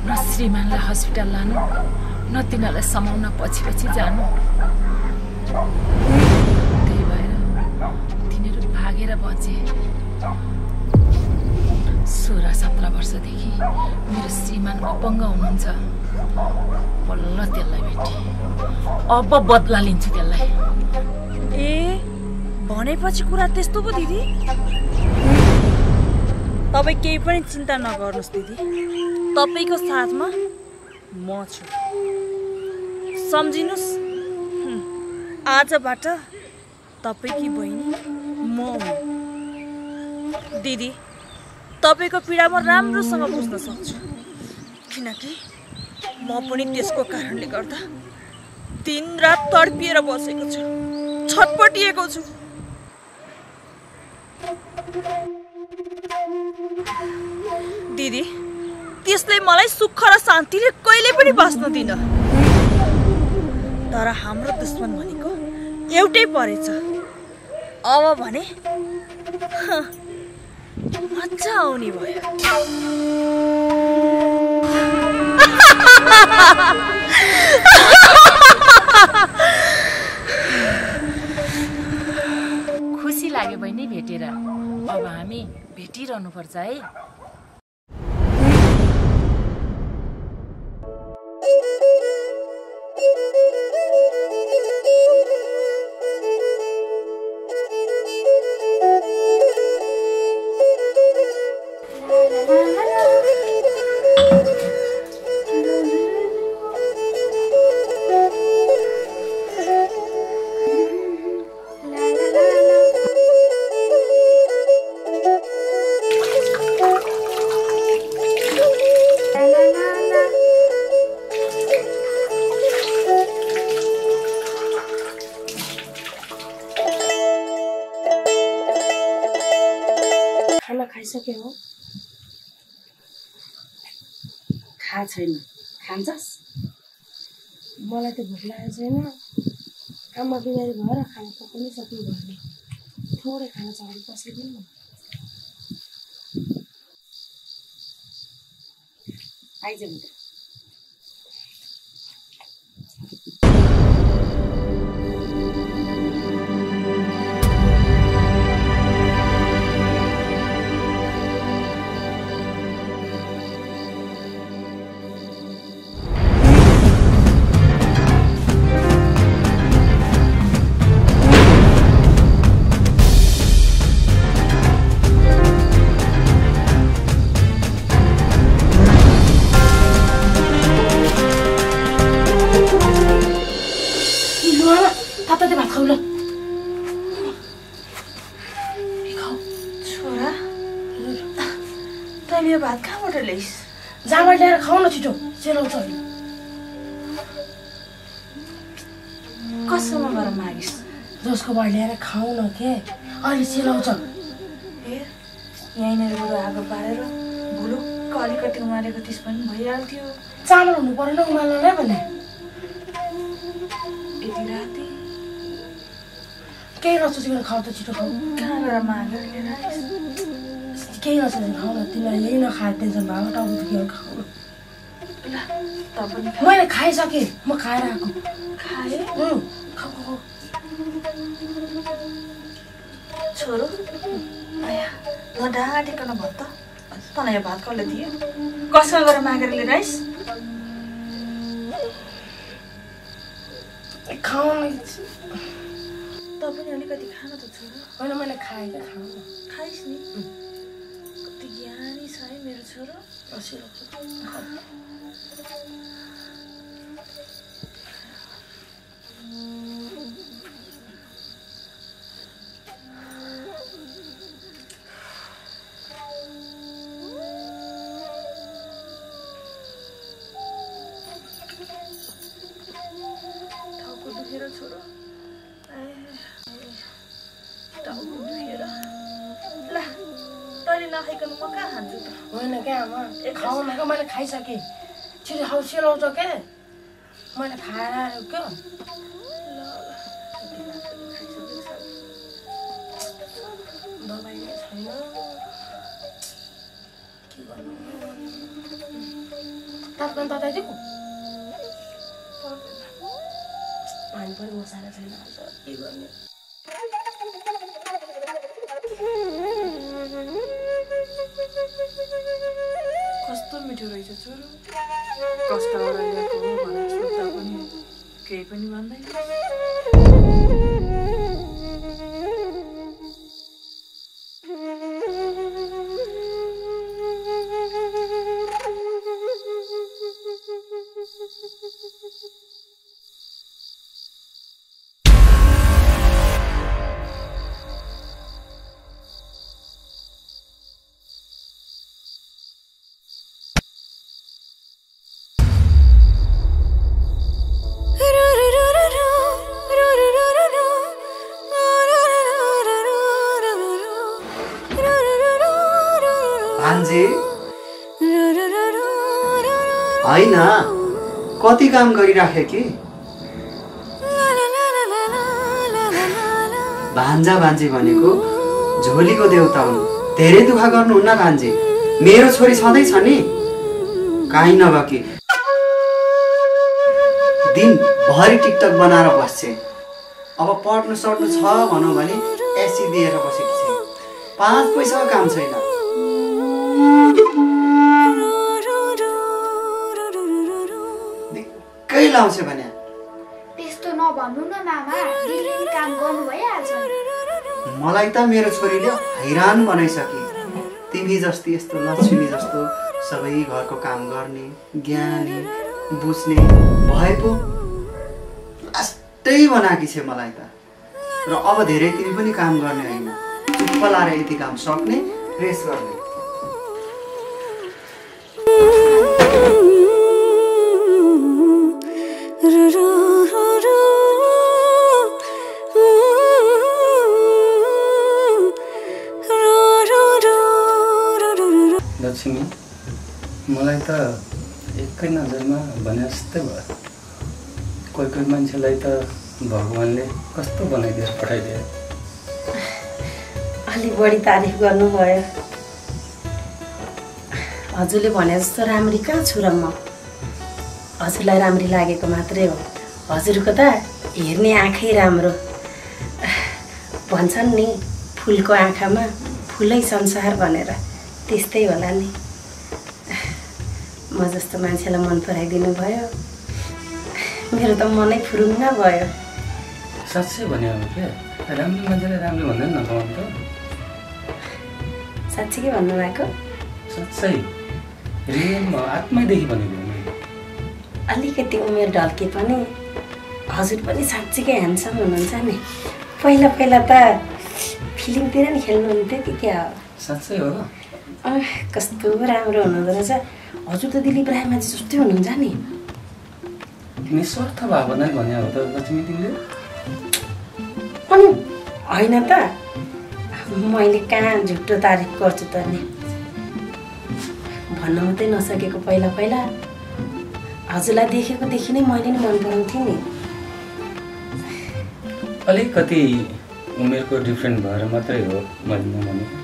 न श्रीमानलाई हस्पिटल लानु, न तिनीहरूलाई समाउन पछि पछि जानु। त्यही भएर तिनीहरू भागेर बचे। 16-17 वर्षदेखि मेरो श्रीमान अपङ्ग हुनुहुन्छ। बल्ल त्यसलाई भेटेँ। अब बदला लिन्छु त्यसलाई। ए भनेपछि कुरा त्यस्तो पो दिदी? तपाईँ केही पनि चिन्ता नगर्नुहोस् दिदी, तपाईँको साथमा म छु। सम्झिनुहोस्, आजबाट तपाईँकी बहिनी म हुँ। दिदी, तपाईँको पीडा म राम्रोसँग बुझ्न सक्छु, किनकि म पनि त्यसको कारणले गर्दा दिन रात तडपिएर बसेको छु, छटपटिएको छु। दिदी, त्यसले मलाई सुख र शान्तिले कहिले पनि बस्न दिन। तर हाम्रो दुश्मन भनेको एउटै परेछ। अब भने मजा आउने भयो। खुसी लाग्यो बहिनी भेटेर। अब हामी भेटिरहनु पर्छ है। खाइसक्यो हो? खा छैन, खान्छस्? मलाई त भोक लागेको छैन। आमा बिमारी भएर खाना पकाउनै सक्नु भएन। थोरै खाना छ भने पसिदिनु न। आइज मित्र। भात कहाँबाट ल्याइस? जाबाट ल्याएर खाऊ न छिटो, सेलाउँछ। कसैमा गएर मागिस्? जसकोबाट ल्याएर खाऊ न के, अलि सेलाउँछ। यहीँनिर बरु आगो पारेर भुलुक्क अलिकति उमालेको त्यस पनि भइहाल्थ्यो। चामल हुनु परेन उमाल्नलाई भने। यति राति केही नसोचिकन खाऊ त, छिटो खाऊ। कहाँ गएर मागेर लिएर आइस? केही नसोचेर खाऊ न। तिमीलाई यही नखाए टेन्सन भएको टाउको दुखेर खाऊ न। ल त पनि खा। मैले खाइसकेँ, म खाएर आएको। खाए? खाऊ खाऊ। छोरो आया ल ढाँटिकन भन् त। तँलाई यो भात कसले दियो? कसमा गएर मागेर लिएर आइस? खाऊ न। त पनि अलिकति खान त छोरो। होइन मैले खाएँ, खाऊ न। खाइस् नि। कति ज्ञानी छ है मेरो छोरो। टाउको दुखेर छोरो। टाउको दुखेर। ल तैँले नखाइकन म कहाँ खान्छु त? होइन क्या आमा, खाऊ न क्या। मैले खाइसकेँ। छिटो खाऊ, सेलाउँछ क्या। मैले खाएर आएको क्या। दबाई छैन, के गर्नु? तापक्रम तताइदिएको? पानी पनि बसाएर छैन, के गर्ने? कस्तो मिठो रहेछ छोरो। कष्टबाट ल्याएको हो भनेर सोध्दा पनि केही पनि भन्दैन। ru ru ru ru ru ru ru ru कति काम गरिराखे कि भान्जा भान्जी भनेको झोलीको देउता हुन्। धेरै दुःख गर्नुहुन्न भान्जी। मेरो छोरी सधैँ छ नि, काहीँ नभए दिनभरि टिकटक बनाएर बस्छे। अब पढ्नु सर्नु छ भनौँ भने एसी दिएर बसेकी छ। 5 पैसाको काम छैन। दिक्कै लाउँछ भने त्यस्तो नभन्नु न मामा, दिदीले काम गर्नु भइहाल्छ। मलाई त मेरो छोरीले हैरान बनाइसके। तिमी जस्ती यस्तो लक्ष्मी जस्तो सबै घरको काम गर्ने ज्ञानी बुझ्ने भए पो लास्टै बनाएकी छ मलाई त। र अब धेरै तिमी पनि काम गर्ने होइन, चुप्प लाएर यति काम सक्ने रेस गर्ने। लक्ष्मी, मलाई त एकै नजरमा भने जस्तै भयो। कोही मान्छेलाई त भगवान्ले कस्तो बनाइदिएर पठाइदियो। अलि बढी तारिफ गर्नुभयो। हजुरले भने जस्तो राम्री कहाँ छु र म? हजुरलाई राम्री लागेको मात्रै हो। हजुरको त हेर्ने आँखै राम्रो। भन्छन् नि फुलको आँखामा फुलै संसार भनेर, त्यस्तै होला नि। म जस्तो मान्छेलाई मन पराइदिनु भयो, मेरो त मनै फुरुङ्ग भयो। साँच्चै भने हो क्या, राम्रो मान्छेलाई राम्रो भन्दैन न त? साँच्चै भन्नुभएको? साँच्चै रियलमा आत्मैदेखि भनेको। अलिकति उमेर ढल्के पनि हजुर पनि साँच्चीकै ह्यान्डसम हुनुहुन्छ नि। पहिला पहिला त फिल्मतिर नि खेल्नुहुन्थ्यो कि क्या हो? साँच्चै हो। कस्तो राम्रो हुनुहुँदो रहेछ। हजुर त दिलीप रायमाझी जस्तै हुनुहुन्छ नि। निस्वार्थ भावना भने हो त लक्ष्मी तिमीले? अनि होइन त, मैले कहाँ झुटो तारिफ गर्छु त नि। भन्न मात्रै नसकेको पहिला पहिला हजुरलाई देखेकोदेखि नै मैले नि मन पराउँथेँ नि। अलिकति उमेरको डिफ्रेन्ट भएर मात्रै हो मैले नभनेको।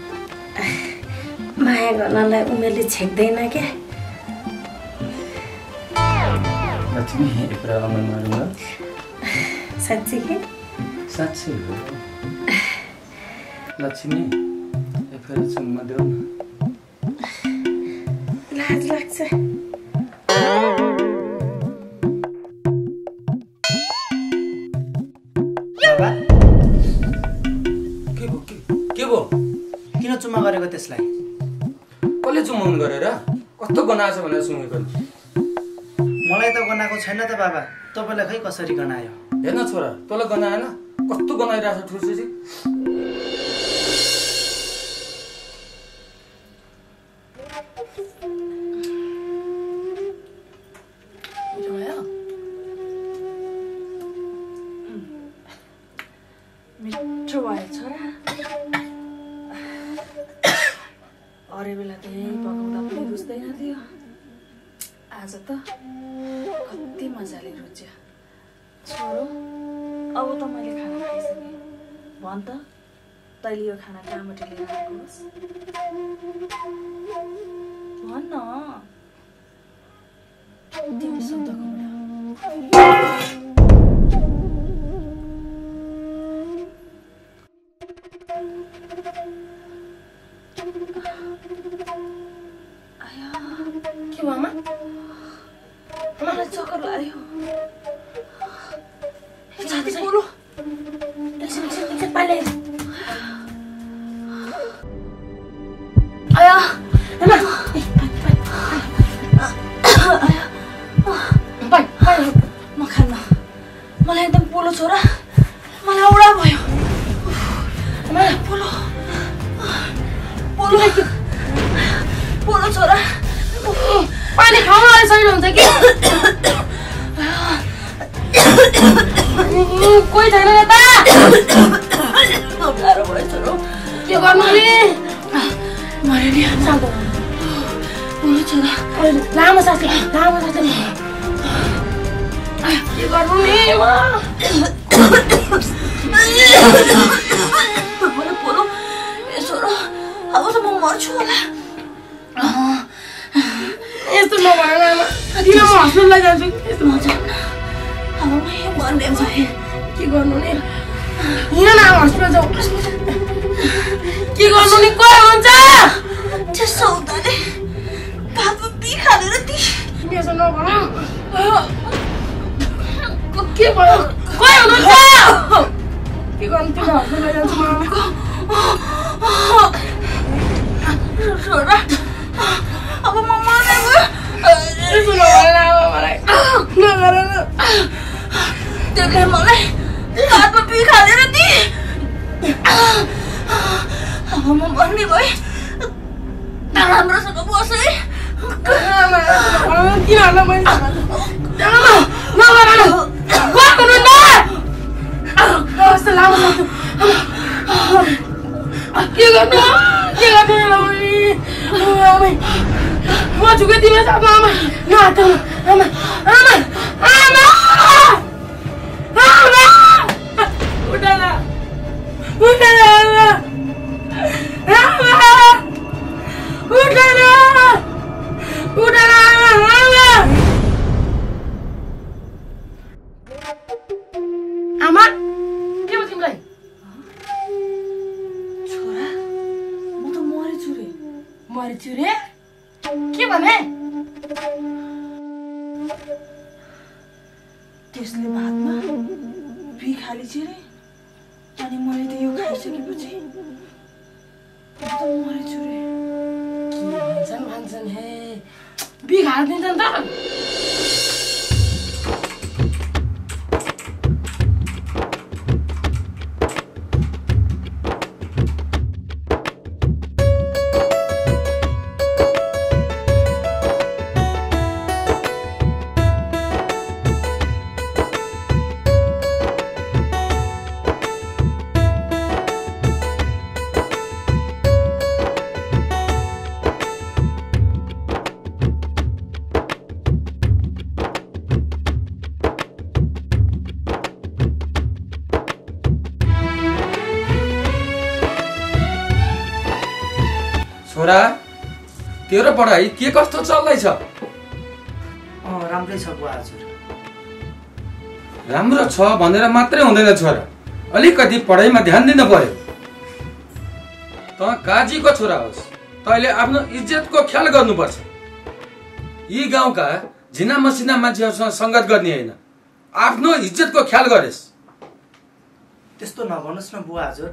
माया गर्नलाई उमेरले छेक्दैन क्या। लक्ष्मी एउटा अमल मारौँ। साँच्ची कि? साँच्चै हो लक्ष्मी, फेरि चुम्मा देऊ न। लाज लाग्छ। बाबा के भो? किन चुम्मा गरेको त्यसलाई? कसले चुम्माउनु गरेर? कस्तो गनाएछ भनेर सुनेको? मलाई त गनाएको छैन त बाबा, तपाईँलाई खै कसरी गनायो? हेर्न छोरा, तँलाई गनाएन? कस्तो गनाइरहेछ ठुल्छे चाहिँ। मिठो भयो छोरा। अरू बेला त यहीँ पकाउँदा पनि रुच्दैन थियो, आज त कति मजाले रुच्यो। छोरो, अब त मैले खाना खाइसकेँ। भन् त, तैँले यो खाना कहाँबाट लिएर आएको होस्? भन् न, तिमी शब्दको के भयो आमा? मलाई चक्कर लाग्यो। छाती पोलो। एकछिन पाले। आया आमा, म खान्न। मलाई एकदम पोलो छोरा, मलाई औडा भयो। पोलो पोलो पोलो छोरा, पानी खाउँ अहिले सही हुन्छ कि? कोही छैन यता? गाह्रो भयो छोरो। के गर्नु नि? मर्यो नि। पोलो लामो सास के गर्नु नि पोलो यसो र अब त म मर्छु होला यस्तो नभएर आमा किन म हस्पिटल लैजान्छु यस्तो म जान्न अब म मर्ने भए के गर्नु नि हिँड न हस्पिटल जाऊ के गर्नु नि कोही हुन्छ त्यो सौदाले भातमा बिखालेर ती यसो नभन के भयो कोही हुनुहुन्छ के गर्नु तिमी हस्पिटल लैजान्छु छोरा अब म मर्ने भयो यसो नभएर आमा मलाई नगर त्यसले मलाई भातमा बिखालेर ती अब म मर्ने भए राम्रोसँग बस है किन होला मैले कस्तो लामो के गर्नु म झुके तिमी आमा आमा आमा आमा उठेन आमा के भयो तिमीलाई छोरा म त मरेछु रे के भने त्यसले भातमा बिखाली छिरे अनि मैले त यो खाइसकेपछि म त मरेछु रे के भन्छन् हे बिखालिदिन्छन् त छोरा तेरो पढाइ के कस्तो चल्दैछ? राम्रै छ बुवा हजुर। राम्रो छ भनेर मात्रै हुँदैन छोरा, अलिकति पढाइमा ध्यान दिन पर्यो। त काजीको छोरा होस्, तैले आफ्नो इज्जतको ख्याल गर्नुपर्छ। यी गाउँका झिना मसिना मान्छेहरूसँग संगत गर्ने होइन, आफ्नो इज्जतको ख्याल गरेस्। त्यस्तो नभन्नुस् न बुवा हजुर,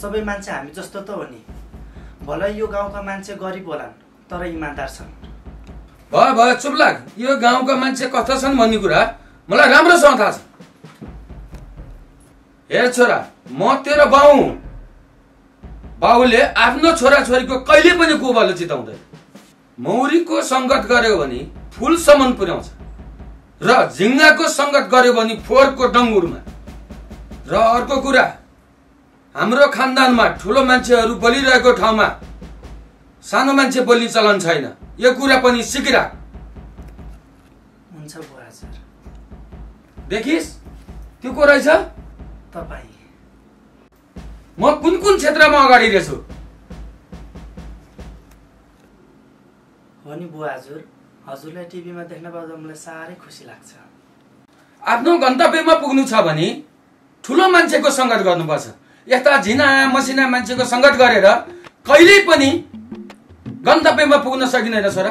सबै मान्छे हामी जस्तो त हो नि। भलै यो गाउँका मान्छे गरिब होलान् तर इमानदार छन्। भयो चुप लाग, यो गाउँका मान्छे कस्ता छन् भन्ने कुरा मलाई राम्रोसँग थाहा छ। हेर छोरा, म तेरो बाउ हुँ। बाउले आफ्नो छोराछोरीको कहिले पनि कोबालो चिताउँदैन। मौरीको संगत गर्यो भने फुलसम्म पुर्याउँछ र झिङ्गाको संगत गर्यो भने फोहोरको डङ्गुरमा। र अर्को कुरा, हाम्रो खानदानमा ठुलो मान्छेहरू बोलिरहेको ठाउँमा सानो मान्छे बोल्ने चलन छैन, यो कुरा पनि सिकिराख। हुन्छ बुवा हजुर। देखिस् त्यो को रहेछ? तपाईँ। म कुन कुन क्षेत्रमा अगाडि रहेछु? हो नि बुवा हजुर, हजुरलाई टिभीमा देख्न पाउँदा मलाई साह्रै खुसी लाग्छ। आफ्नो गन्तव्यमा पुग्नु छ भने ठुलो मान्छेको संगत गर्नुपर्छ। यस्ता झिना मसिना मान्छेको संगत गरेर कहिल्यै पनि गन्तव्यमा पुग्न सकिँदैन छोरा।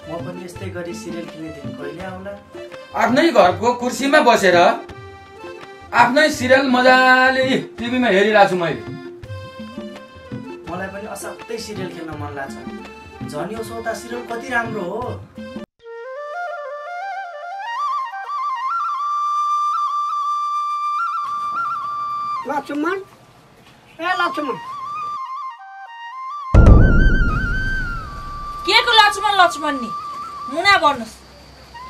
म पनि यस्तै गरी सिरियल खेल्ने दिन कहिले आउला? आफ्नै घरको कुर्सीमा बसेर आफ्नै सिरियल मजाले टिभीमा हेरिरहेको छु मैले। मलाई पनि असाध्यै सिरियल खेल्न मन लाग्छ। झन् यो सौता सिरियल कति राम्रो हो। लक्ष्मण, ए लक्ष्मण, के को लक्ष्मण लक्ष्मण नि मुना भन्नुहोस्।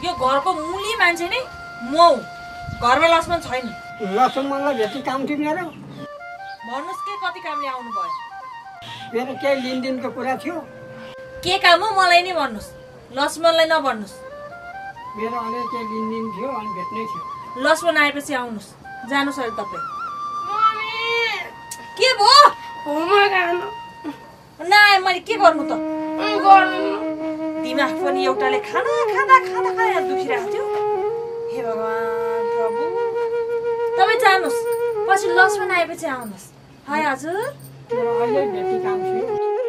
यो घरको मुली मान्छे नि म हुँ, घरमा लक्ष्मण छैन। लक्ष्मणलाई भेटी काम थियो मेरो। भन्नुहोस् के कति कामले आउनु भयो? मेरो केही लेनदेनको कुरा थियो। के काम हो मलाई नै भन्नुहोस्, लक्ष्मणलाई नभन्नुहोस्। मेरो अलिक केही लेनदेन थियो अनि भेट्नै थियो। लक्ष्मण आएपछि आउनुहोस्, जानुहोस् अहिले तपाईँ। के भयो? नआए मैले के गर्नु त? दिमाग पनि एउटाले खाना खाँदा खाँदा खाँदा दुखिरहेको थियो। हे भगवान् प्रभु, तपाईँ जानुहोस्, पछि लक्ष्मण आएपछि आउनुहोस्। हाय हजुर,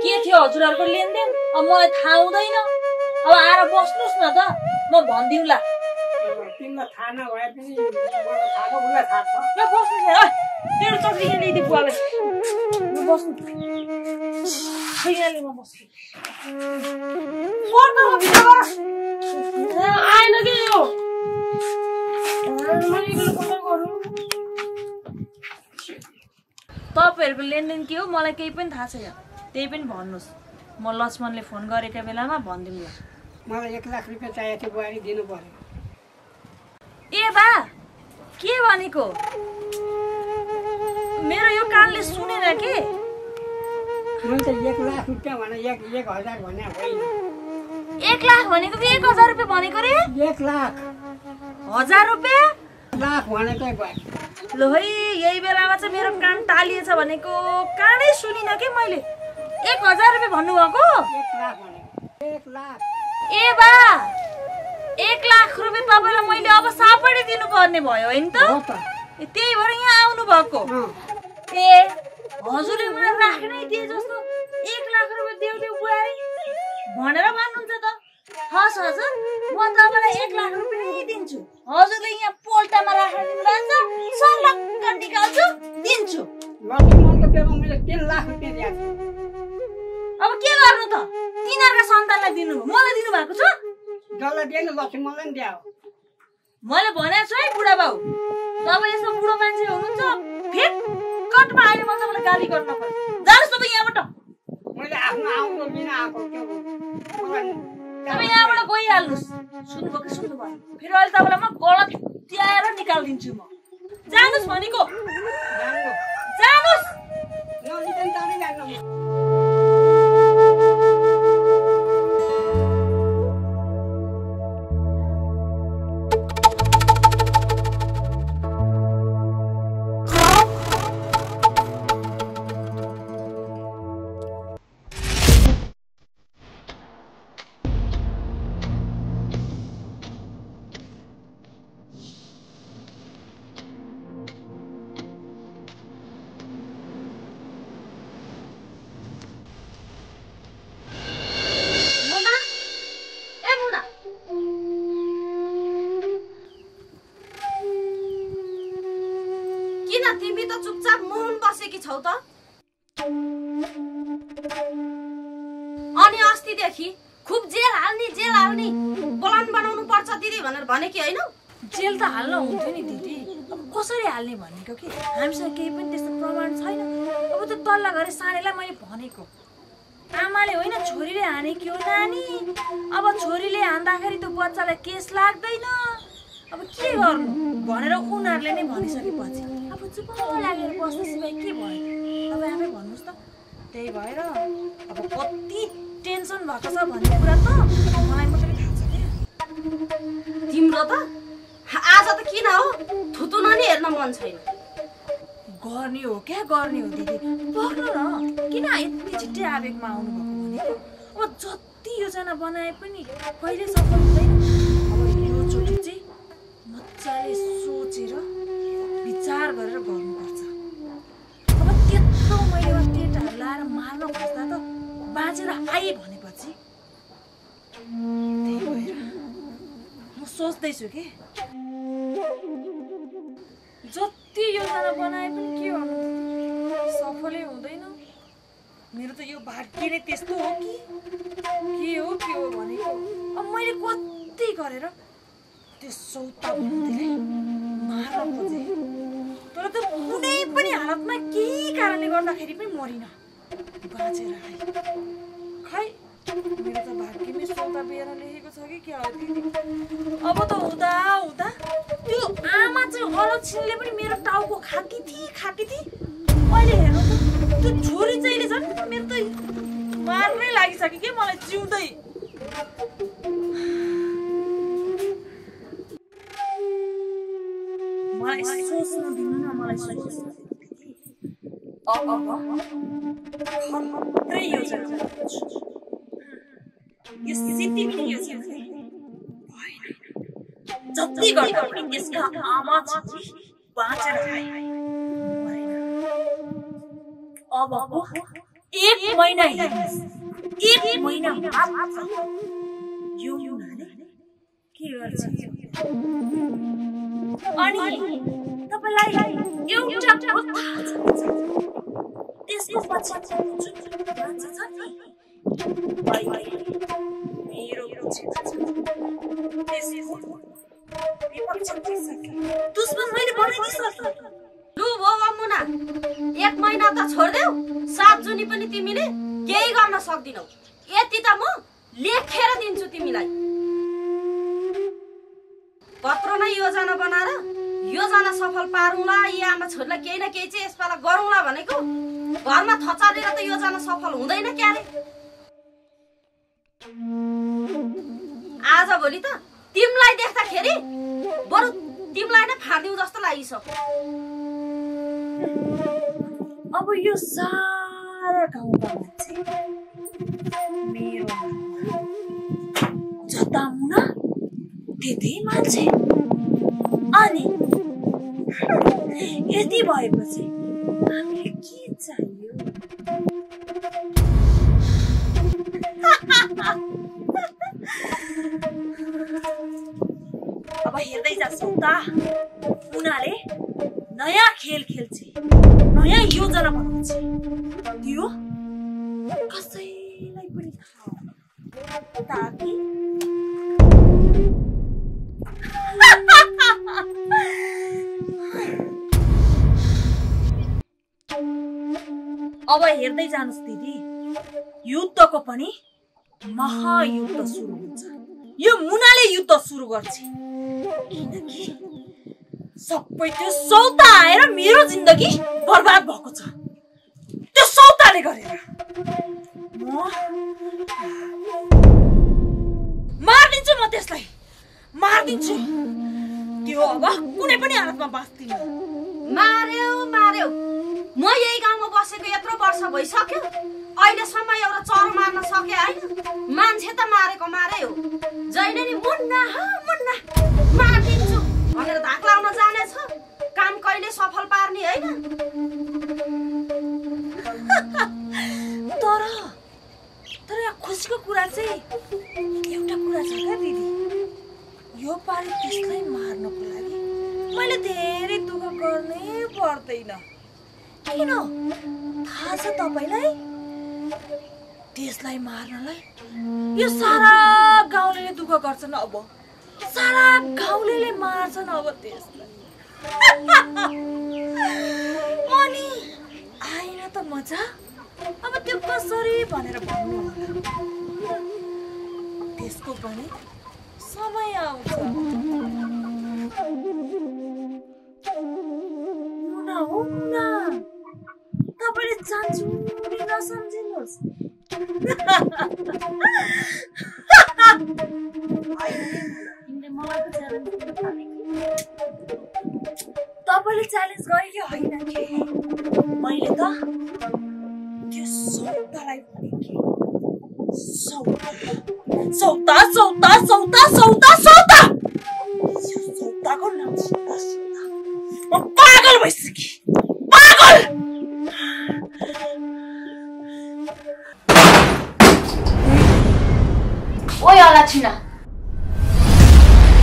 के थियो हजुरहरूको लेनदेन? अब मलाई थाहा हुँदैन। अब आएर बस्नुहोस् न त, म भनिदिउँला। तिमीलाई थाहा नभए पनि मलाई थाहा छ, उसलाई थाहा छ। ल बस्नुहोस् न, तेरो चक्री यहाँ ल्याइदिए बुवाले। ल बस्नु, यहाँले म बस्छु। आएन कि यो तपाईँहरूको लेनदेन के हो मलाई केही पनि थाहा छैन, त्यही पनि भन्नुहोस्। म लक्ष्मणले फोन गरेका बेलामा भनिदिउँला। मलाई 1 लाख रुपियाँ चाहिएको थियो बुहारी, दिनु पर्यो। ए बा, के भनेको? मेरो यो कानले सुनेन के? मैले त 1 लाख रुपियाँ भने 1,000 भने होइन। 1 लाख भनेको कि 1,000 रुपियाँ भनेको रे? 1 लाख 1000 रुपियाँ? लाख भनेकै भयो। ल है, यही बेलामा चाहिँ मेरो कान टालिएछ भनेको कानै सुनिन के मैले। 1,000 रुपियाँ भन्नुभएको? 1 लाख भनेको 1 लाख। ए बा, 1 लाख रुपियाँ तपाईँलाई मैले अब सापडै दिनुपर्ने भयो होइन त? त्यही भएर यहाँ आउनु भएको। ए हजुरले मलाई राख्नै दिए जस्तो 1 लाख रुपियाँ देऊ बुहारी भनेर भन्नुहुन्छ त? हस् हजुर, म तपाईँलाई 1 लाख रुपियाँ नै दिन्छु। हजुरले यहाँ पोल्टामा राखेर दिनुहुन्छ, सर्लक्क निकाल्छु, दिन्छु। लक्ष्मणको बेलामा मैले 3 लाख रुपियाँ दिएको छु। अब के गर्नु त? तिनीहरूका सन्तानलाई दिनु, मलाई दिनु भएको छ? जसलाई दिएन लक्ष्मणलाई नि दियो। मैले भनेको छु है बुढा बाउ, तपाईँ यस्तो बुढो मान्छे हुनुहुन्छ, फिटकटमा आएर म तपाईँलाई गाली गर्न पर्छ। जानुहोस् तपाईँ यहाँबाट। मैले आफ्नो आउनु बिना आएको त्यो तपाईँ यहाँबाट गइहाल्नुहोस्। सुन्नुभयो कि सुन्नुभयो? फेरि अहिले तपाईँलाई म गलत त्याएर निकालिदिन्छु म। जानुहोस् भनेको, जानुहोस्। नलिँदैन टाढै जानु। तिमी त चुपचाप मौन बसेकी छौ त? अनि अस्तिदेखि खुब जेल हाल्ने प्लान बनाउनु पर्छ दिदी भनेर भने कि होइन? जेल त हाल्न हुन्थ्यो नि दिदी, अब कसरी हाल्ने भनेको कि हामीसँग केही पनि त्यस्तो प्रमाण छैन। अब त्यो तल्ला घरे सानेलाई मैले भनेको, आमाले होइन छोरीले हानेकी हो नानी, अब छोरीले हान्दाखेरि त्यो बच्चालाई केस लाग्दैन, अब के गर्नु भनेर उनीहरूले नै भनिसकेपछि अब चुप लागेर बस्ने सिवाय के भयो? तपाईँ आफै भन्नुहोस् त। त्यही भएर अब कति टेन्सन भएको छ भन्ने कुरा त मलाई मात्रै थाहा छ क्या। तिम्रो त आज त किन हो थुतुन नि हेर्न मन छैन? गर्ने हो क्या, गर्ने हो दिदी, बग्नु न। किन यति छिट्टै आवेगमा आउनुभएको भनेको? अब जति योजना बनाए पनि कहिले सफल हुँदैन। अब योचोटि चाहिँ मजाले सोचेर विचार गरेर गर्नुपर्छ। अब त्यत्रो मैले टेटहरू लाएर मार्न खोज्दा त बाँचेर आए भनेपछि त्यही भएर म सोच्दैछु कि जति योजना बनाए पनि के गर्नु, सफलै हुँदैन। मेरो त यो भाग्य नै त्यस्तो हो कि के हो भनेको। अब मैले कति गरेर त्यो सौता भन्दैलाई मार्न खोजेँ, तर त्यो कुनै पनि हालतमा केही कारणले गर्दाखेरि पनि मरिन, बाँचेर आएँ। खै मेरो त भाग्यमै सौता बेर लेखेको छ कि क्या हो दिदी? अब त हुँदा हुँदा त्यो आमा चाहिँ अलक्षिणले पनि मेरो टाउको खाकी थिए। अहिले हेर्नु त त्यो छोरी चाहिँले झन् मेरो त दिइसके के मलाई जिउँदै। मलाई सोच्न दिनु न, मलाई सोच्न। अब खत्रै योजना यो सिद्धिने योजना जति गर्दा पनि यसका आमा बाँचेर आए। अब 1 महिना हेर्नुहोस्, 1 महिना मात्र यो हुनाले के गर्छ? अनि तपाईलाई एउटा कुरा थाहा छ, त्यसको पछि जुन मान्छे छ नि मेरो दुश्मन मैले बनाइदिइसके। लु बाबा मुना, 1 महिना त छोड्देऊ, 7 जुनी पनि तिमीले केही गर्न सक्दिनौ। यति त म लेखेर दिन्छु तिमीलाई। कत्रो नै योजना बनाएर योजना सफल पारौँला, यी आमा छोरीलाई केही न केही चाहिँ यसपाला गरौँला भनेको घरमा थचारेर त योजना सफल हुँदैन क्यारे। आज भोलि त तिमीलाई देख्दाखेरि बरु तिमीलाई नै फाड्दिउँ जस्तो लागिसक्यो। अब यो सारा गाउँका मान्छे मेरो जता मुना त्यतै मान्छे। अनि यति भएपछि हामीलाई के चाहियो? अब हेर्दै जान्छौ त, उनीहरूले नयाँ खेल खेल्छ, नयाँ योजना बनाउँछ। त्यो कसैलाई पनि थाहा हुँदैन, ताकि अब हेर्दै जानुस् दिदी, युद्धको पनि महायुद्ध सुरु हुन्छ। यो मुनाले युद्ध सुरु गर्छ, किनकि सबै त्यो सौता आएर मेरो जिन्दगी बर्बाद भएको छ। त्यो सौताले गरेर म मारिदिन्छु, म त्यसलाई मारिदिन्छु। त्यो अब कुनै पनि हालतमा बाँच्दिन। मार्यौ म यही गाउँमा बसेको यत्रो वर्ष भइसक्यो, अहिलेसम्म एउटा चरो मार्न सके होइन। मान्छे त मारेको मारे हो, जहिले नि मुन्ना मुन्ना मारिदिन्छु भनेर धाक लाउन जानेछ। काम कहिले सफल पार्ने होइन। तर यहाँ खुसीको कुरा चाहिँ एउटा कुरा छ क्या दिदी, यो पालि त्यसलाई मार्नको लागि मैले धेरै दुःख गर्नै पर्दैन। किन थाहा छ तपाईँलाई? त्यसलाई मार्नलाई यो सारा गाउँले दुःख गर्छन्। अब सारा गाउँले मार्छन् अब त्यसलाई। अनि आएन त मजा। अब त्यो कसरी भनेर भन्नु होला, त्यसको पनि समय आउँछ। मुना हो मुना, तपाईँले चान्छु नि नसम्झिनुहोस्। तपाईँले च्यालेन्ज गरे कि होइन के? मैले त त्यो सौतालाई भने के सौता सौता सौता सौता सौता सौता सौताको नाम सौता सौता। म पागल भइसकेँ, पागल। ओइ अलक्षिणा,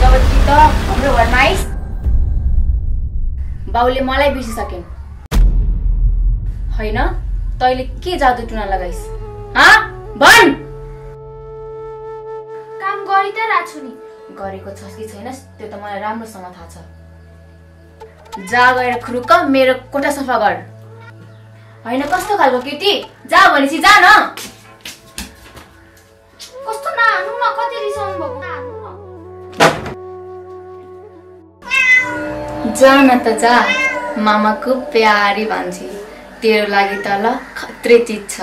जब कि त हाम्रो घरमा आइस बाउले मलाई बिर्सिसकेन् होइन? तैँले के जादु टुना लगाइस्? भन। काम गरि त राख्छु नि। गरेको छस् कि छैनस् त्यो त मलाई राम्रोसँग थाहा छ। जा गएर खुरुक्क मेरो कोठा सफा गर। होइन कस्तो खालको केटी, जा भनेपछि जा न। कस्तो नहानु न, कति रिसाउनु भएको। जा न त जा, मामाको प्यारी भन्छ। तेरो लागि त ल खत्रै चिज छ।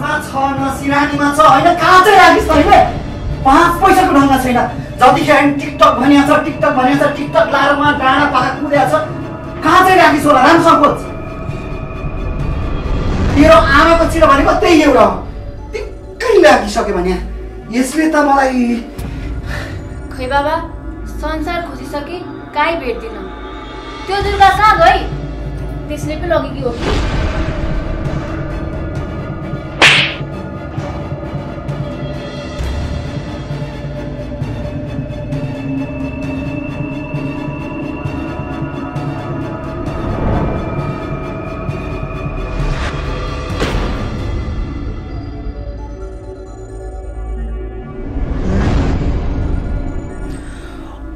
घरमा छ न सिरानीमा छ होइन कहाँ चाहिँ राखिस् तैँले 5 पैसाको ढङ्ग छैन जतिखेर टिकटक भनिया छ टिकटक लाएर उहाँ डाँडा पाखा कुदेको छ कहाँ चाहिँ राखिस् होला राम्रोसँग खोज तेरो आमाको चिरो भनेको त्यही एउटा हो टिक्कै लागिसक्यो भने यसले त मलाई खै बाबा संसार खोजिसके काहीँ भेट्दिन त्यो दुर्गा कहाँ गई त्यसले पो लगेकी हो कि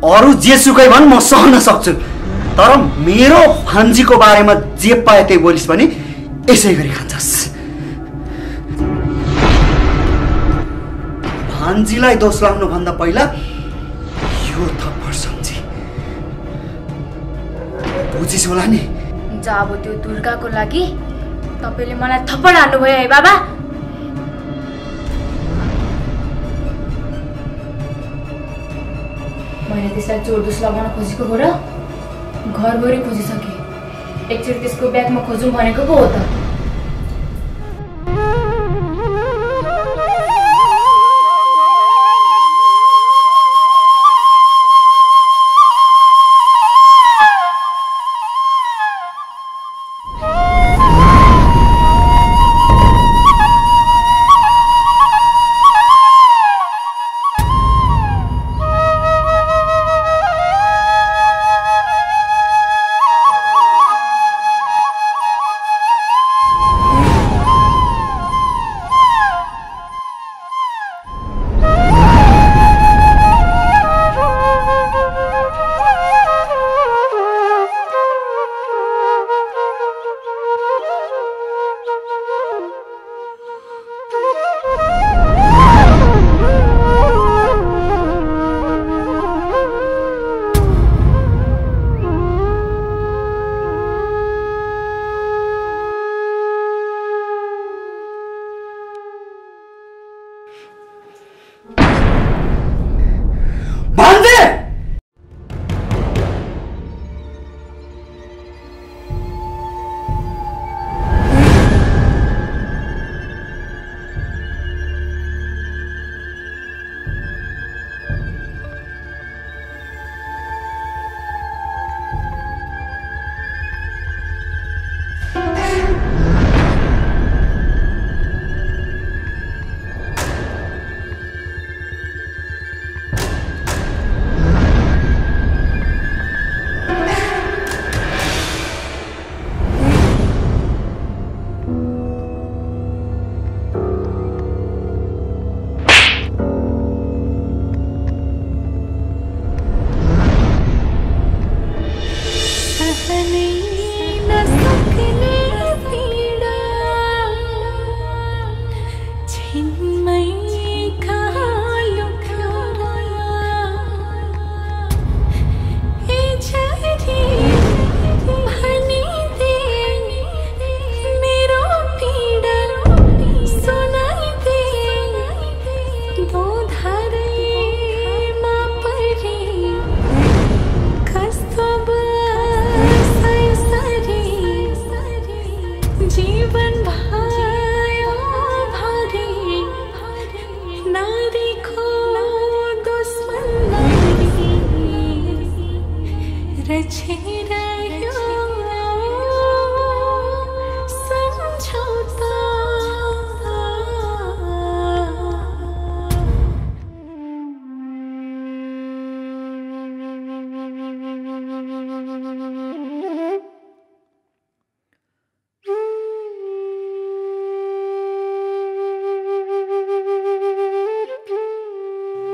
अरू जेसुकै भन् म सहन सक्छु तर मेरो भान्जीको बारेमा जे पाए त्यही बोलिस् भने यसै गरी खान्छस् भान्जीलाई दोष लाग्नु भन्दा पहिला यो थप्पड सम्झी बुझिस् होला नि जब त्यो दुर्गाको लागि तपाईले मलाई थप्पड हान्नुभयो है बाबा मैले त्यसलाई चोरदोष लगाउन खोजेको हो र घरभरि खोजिसके एकचोटि त्यसको ब्यागमा खोजौँ भनेको पो हो त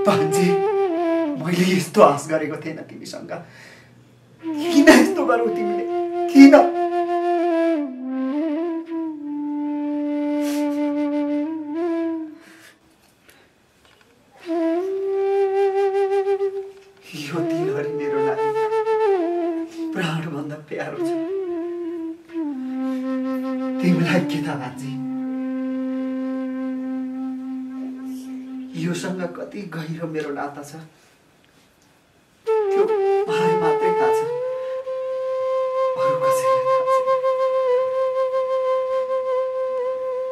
भान्जी मैले यस्तो आश गरेको थिएन तिमीसँग किन यस्तो गर्यौ तिमीले किन यो दिनहरु मेरो लागि प्राणभन्दा प्यारो छ तिमीलाई के थाहा भान्जी योसँग कति गहिरो मेरो नाता छ त्यो भाइ मात्रै थाहा छ, अरू कसैलाई थाहा छैन।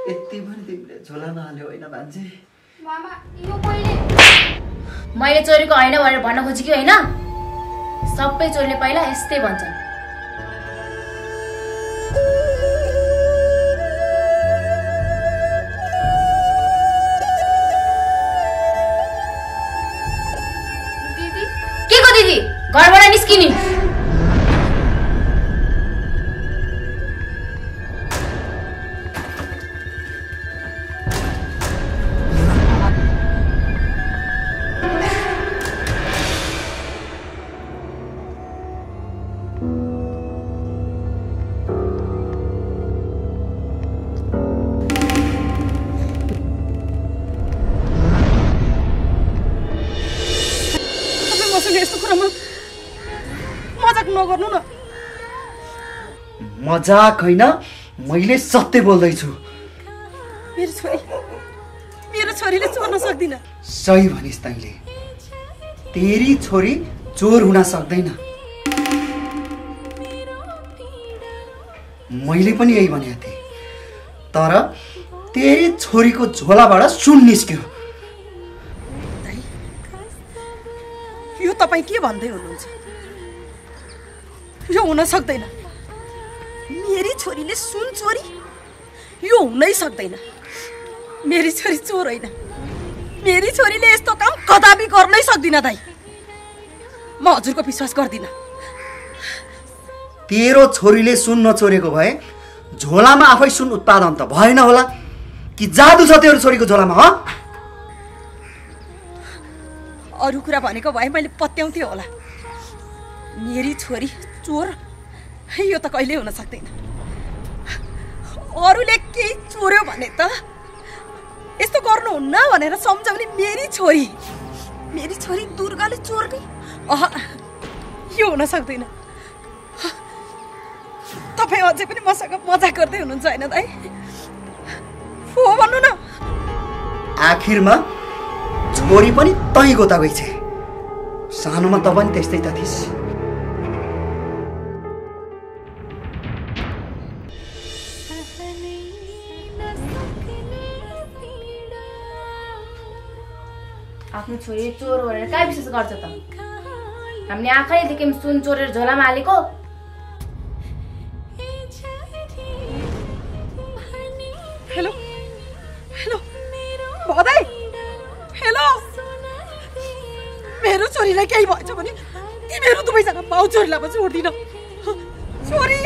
यति पनि तिमीले झोलामा हाल्यो होइन भान्जी? मामा यो मैले चोरेको होइन भनेर भन्न खोजेको होइन। सबै चोरले पहिला यस्तै भन्छन्। दिदी के को दिदी? घरबाट निस्किनी। मजाक होइन, मैले सत्य बोल्दैछु। मेरो छोरीले चोर्न सक्दिन। सही भनिस् तैँले। तेरी छोरी चोर हुन सक्दैन। मैले पनि यही भनेको थिएँ, तर तेरी छोरीको झोलाबाट सुन निस्क्यो। यो तपाईँ के भन्दै हुनुहुन्छ? यो हुन सक्दैन। मेरी छोरीले सुन चोरी? यो हुनै सक्दैन। मेरी छोरी चोर होइन। मेरी छोरीले यस्तो काम कदापि गर्नै सक्दिन दाइ। म हजुरको विश्वास गर्दिन। तेरो छोरीले सुन नचोरेको भए झोलामा आफै सुन उत्पादन त भएन होला कि जादु छ तेरो छोरीको झोलामा? ह अरू कुरा भनेको भए मैले पत्याउँथे होला। मेरी छोरी चोर यो त कहिल्यै हुन सक्दैन। अरूले केही चोर्यो भने त यस्तो गर्नुहुन्न भनेर सम्झाउने मेरी छोरी दुर्गाले चोर्ने? यो हुन सक्दैन। तपाईँ अझै पनि मसँग मजाक गर्दै हुनुहुन्छ होइन दाइ? हो भन्नु न। आखिरमा छोरी पनि तै गोता गई छे। सानोमा त पनि त्यस्तै त थिइस्। आफ्नो छोरी चोर भनेर काय विश्वास गर्छ त? हामीले आँखाले देख्यौँ सुन चोरेर झोलामा हालेको। हेलो हेलो भदै, हेलो। मेरो छोरीलाई केही भएछ भने तिमीहरू दुवैजना बाउ छोरीलाई पनि छोड्दिन। छोरी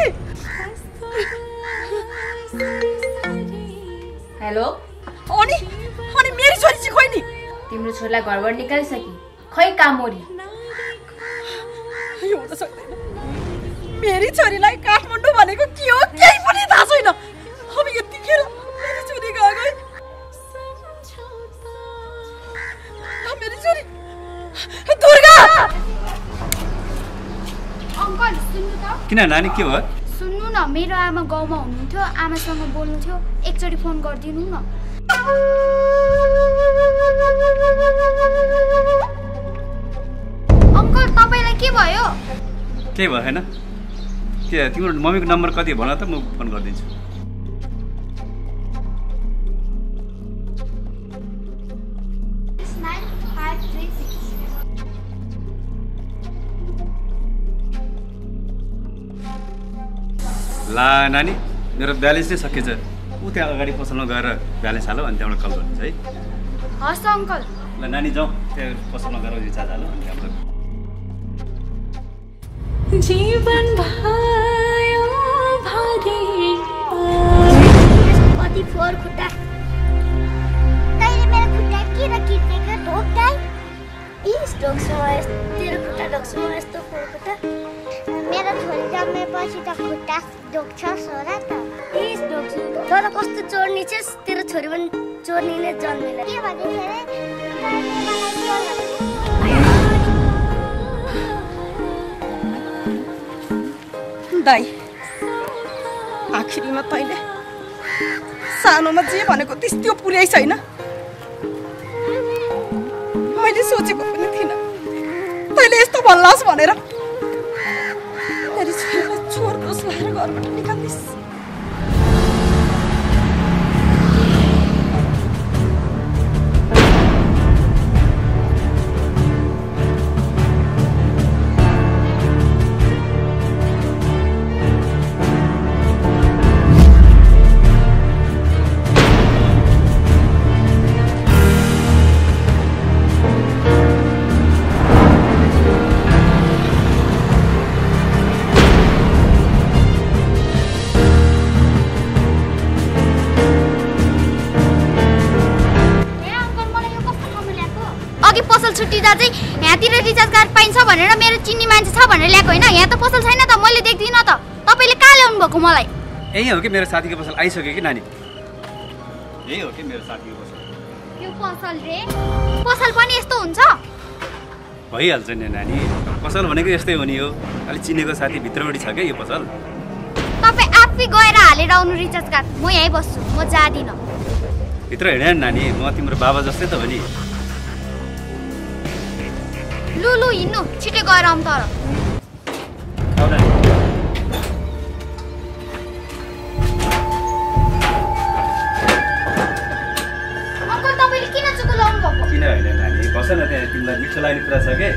हेलो। अनि मेरी छोरी चाहिँ खोइ नि? तिम्रो छोरीलाई घरबाट निकालिसकि खै काम मोरी। यो हुन सक्दैन। मेरी छोरीलाई काठमाडौँ भनेको के हो केही पनि थाहा छैन। अब यतिखेर मेरी छोरी गयो। मेरी छोरी दुर्गा। अङ्कल सुन्नु त। किन नानी के भयो? सुन्नु न, मेरो आमा गाउँमा हुनुहुन्थ्यो, आमासँग बोल्नु थियो, एकचोटि फोन गरिदिनु न। अङ्कल तपाईँलाई के भयो? केही भएन। के तिम्रो मम्मीको नम्बर कति भन त, म फोन गरिदिन्छु। ला नानी, मेरो ब्यालेन्स नै सकिएछ। ऊ त्यहाँ अगाडि पसलमा गएर ब्यालेन्स हालौ अनि त्यहाँबाट कल गर्नुहुन्छ है। हस् अङ्कल। ल नानी जाउँ, त्यहाँ पसलमा गएर रिचार्ज हालौ अनि त्यहाँबाट। जीवन भयो भारी कति फोहोर खुट्टा। तैँले मेरो खुट्टा किन किर्तेको ढोक्दै? इस ढोक्छु तेरो खुट्टा ढोक्छु यस्तो फोहोर खुट्टा। मेरो छोरी जन्मेपछि त खुट्टा ढोक्छस् होला त। इस ढोक्छु तर कस्तो चोर्नी छस्? तेरो छोरी पनि चोर्नीले जन्मेला। के भन्दैछ रे? दाइ, आखिरीमा तैँले सानोमा जे भनेको त्यस्तो पुर्याइ छैन। मैले सोचेको पनि थिइनँ तैँले यस्तो भन्लास् भनेर। मेरो छोरीलाई चोर दोष लाएर घरबाट निकाल्दिस्। छुट्टी दाजु यहाँतिर रिचार्ज कार्ड पाइन्छ भनेर मेरो चिन्ने मान्छे छ भनेर ल्याएको होइन। यहाँ त पसल छैन त, मैले देख्दिनँ त। तपाईँले कहाँ ल्याउनु भएको मलाई? यही हो कि मेरो साथीको पसल आइसक्यो कि नानी। यही हो कि मेरो साथीको पसल। यो पसल रे पसल पनि यस्तो हुन्छ? भइहाल्छ नि नानी, पसल भनेको यस्तै हो नि। हो अलि चिनेको साथी भित्रपट्टि छ क्या यो पसल। तपाईँ आफै गएर हालेर आउनु रिचार्ज कार्ड। म यहीँ बस्छु, म जाँदिनँ। भित्र हिँड नानी, म तिम्रो बाबा जस्तै त हो नि। लु लु हिँड्नु, छिटो गएर आउँ तर। अङ्कल तपाईँले किन चुको लाउनु भएको? किन होइन नानी, बस न त्यहाँ, तिमीलाई मिठो लाग्ने कुरा छ के?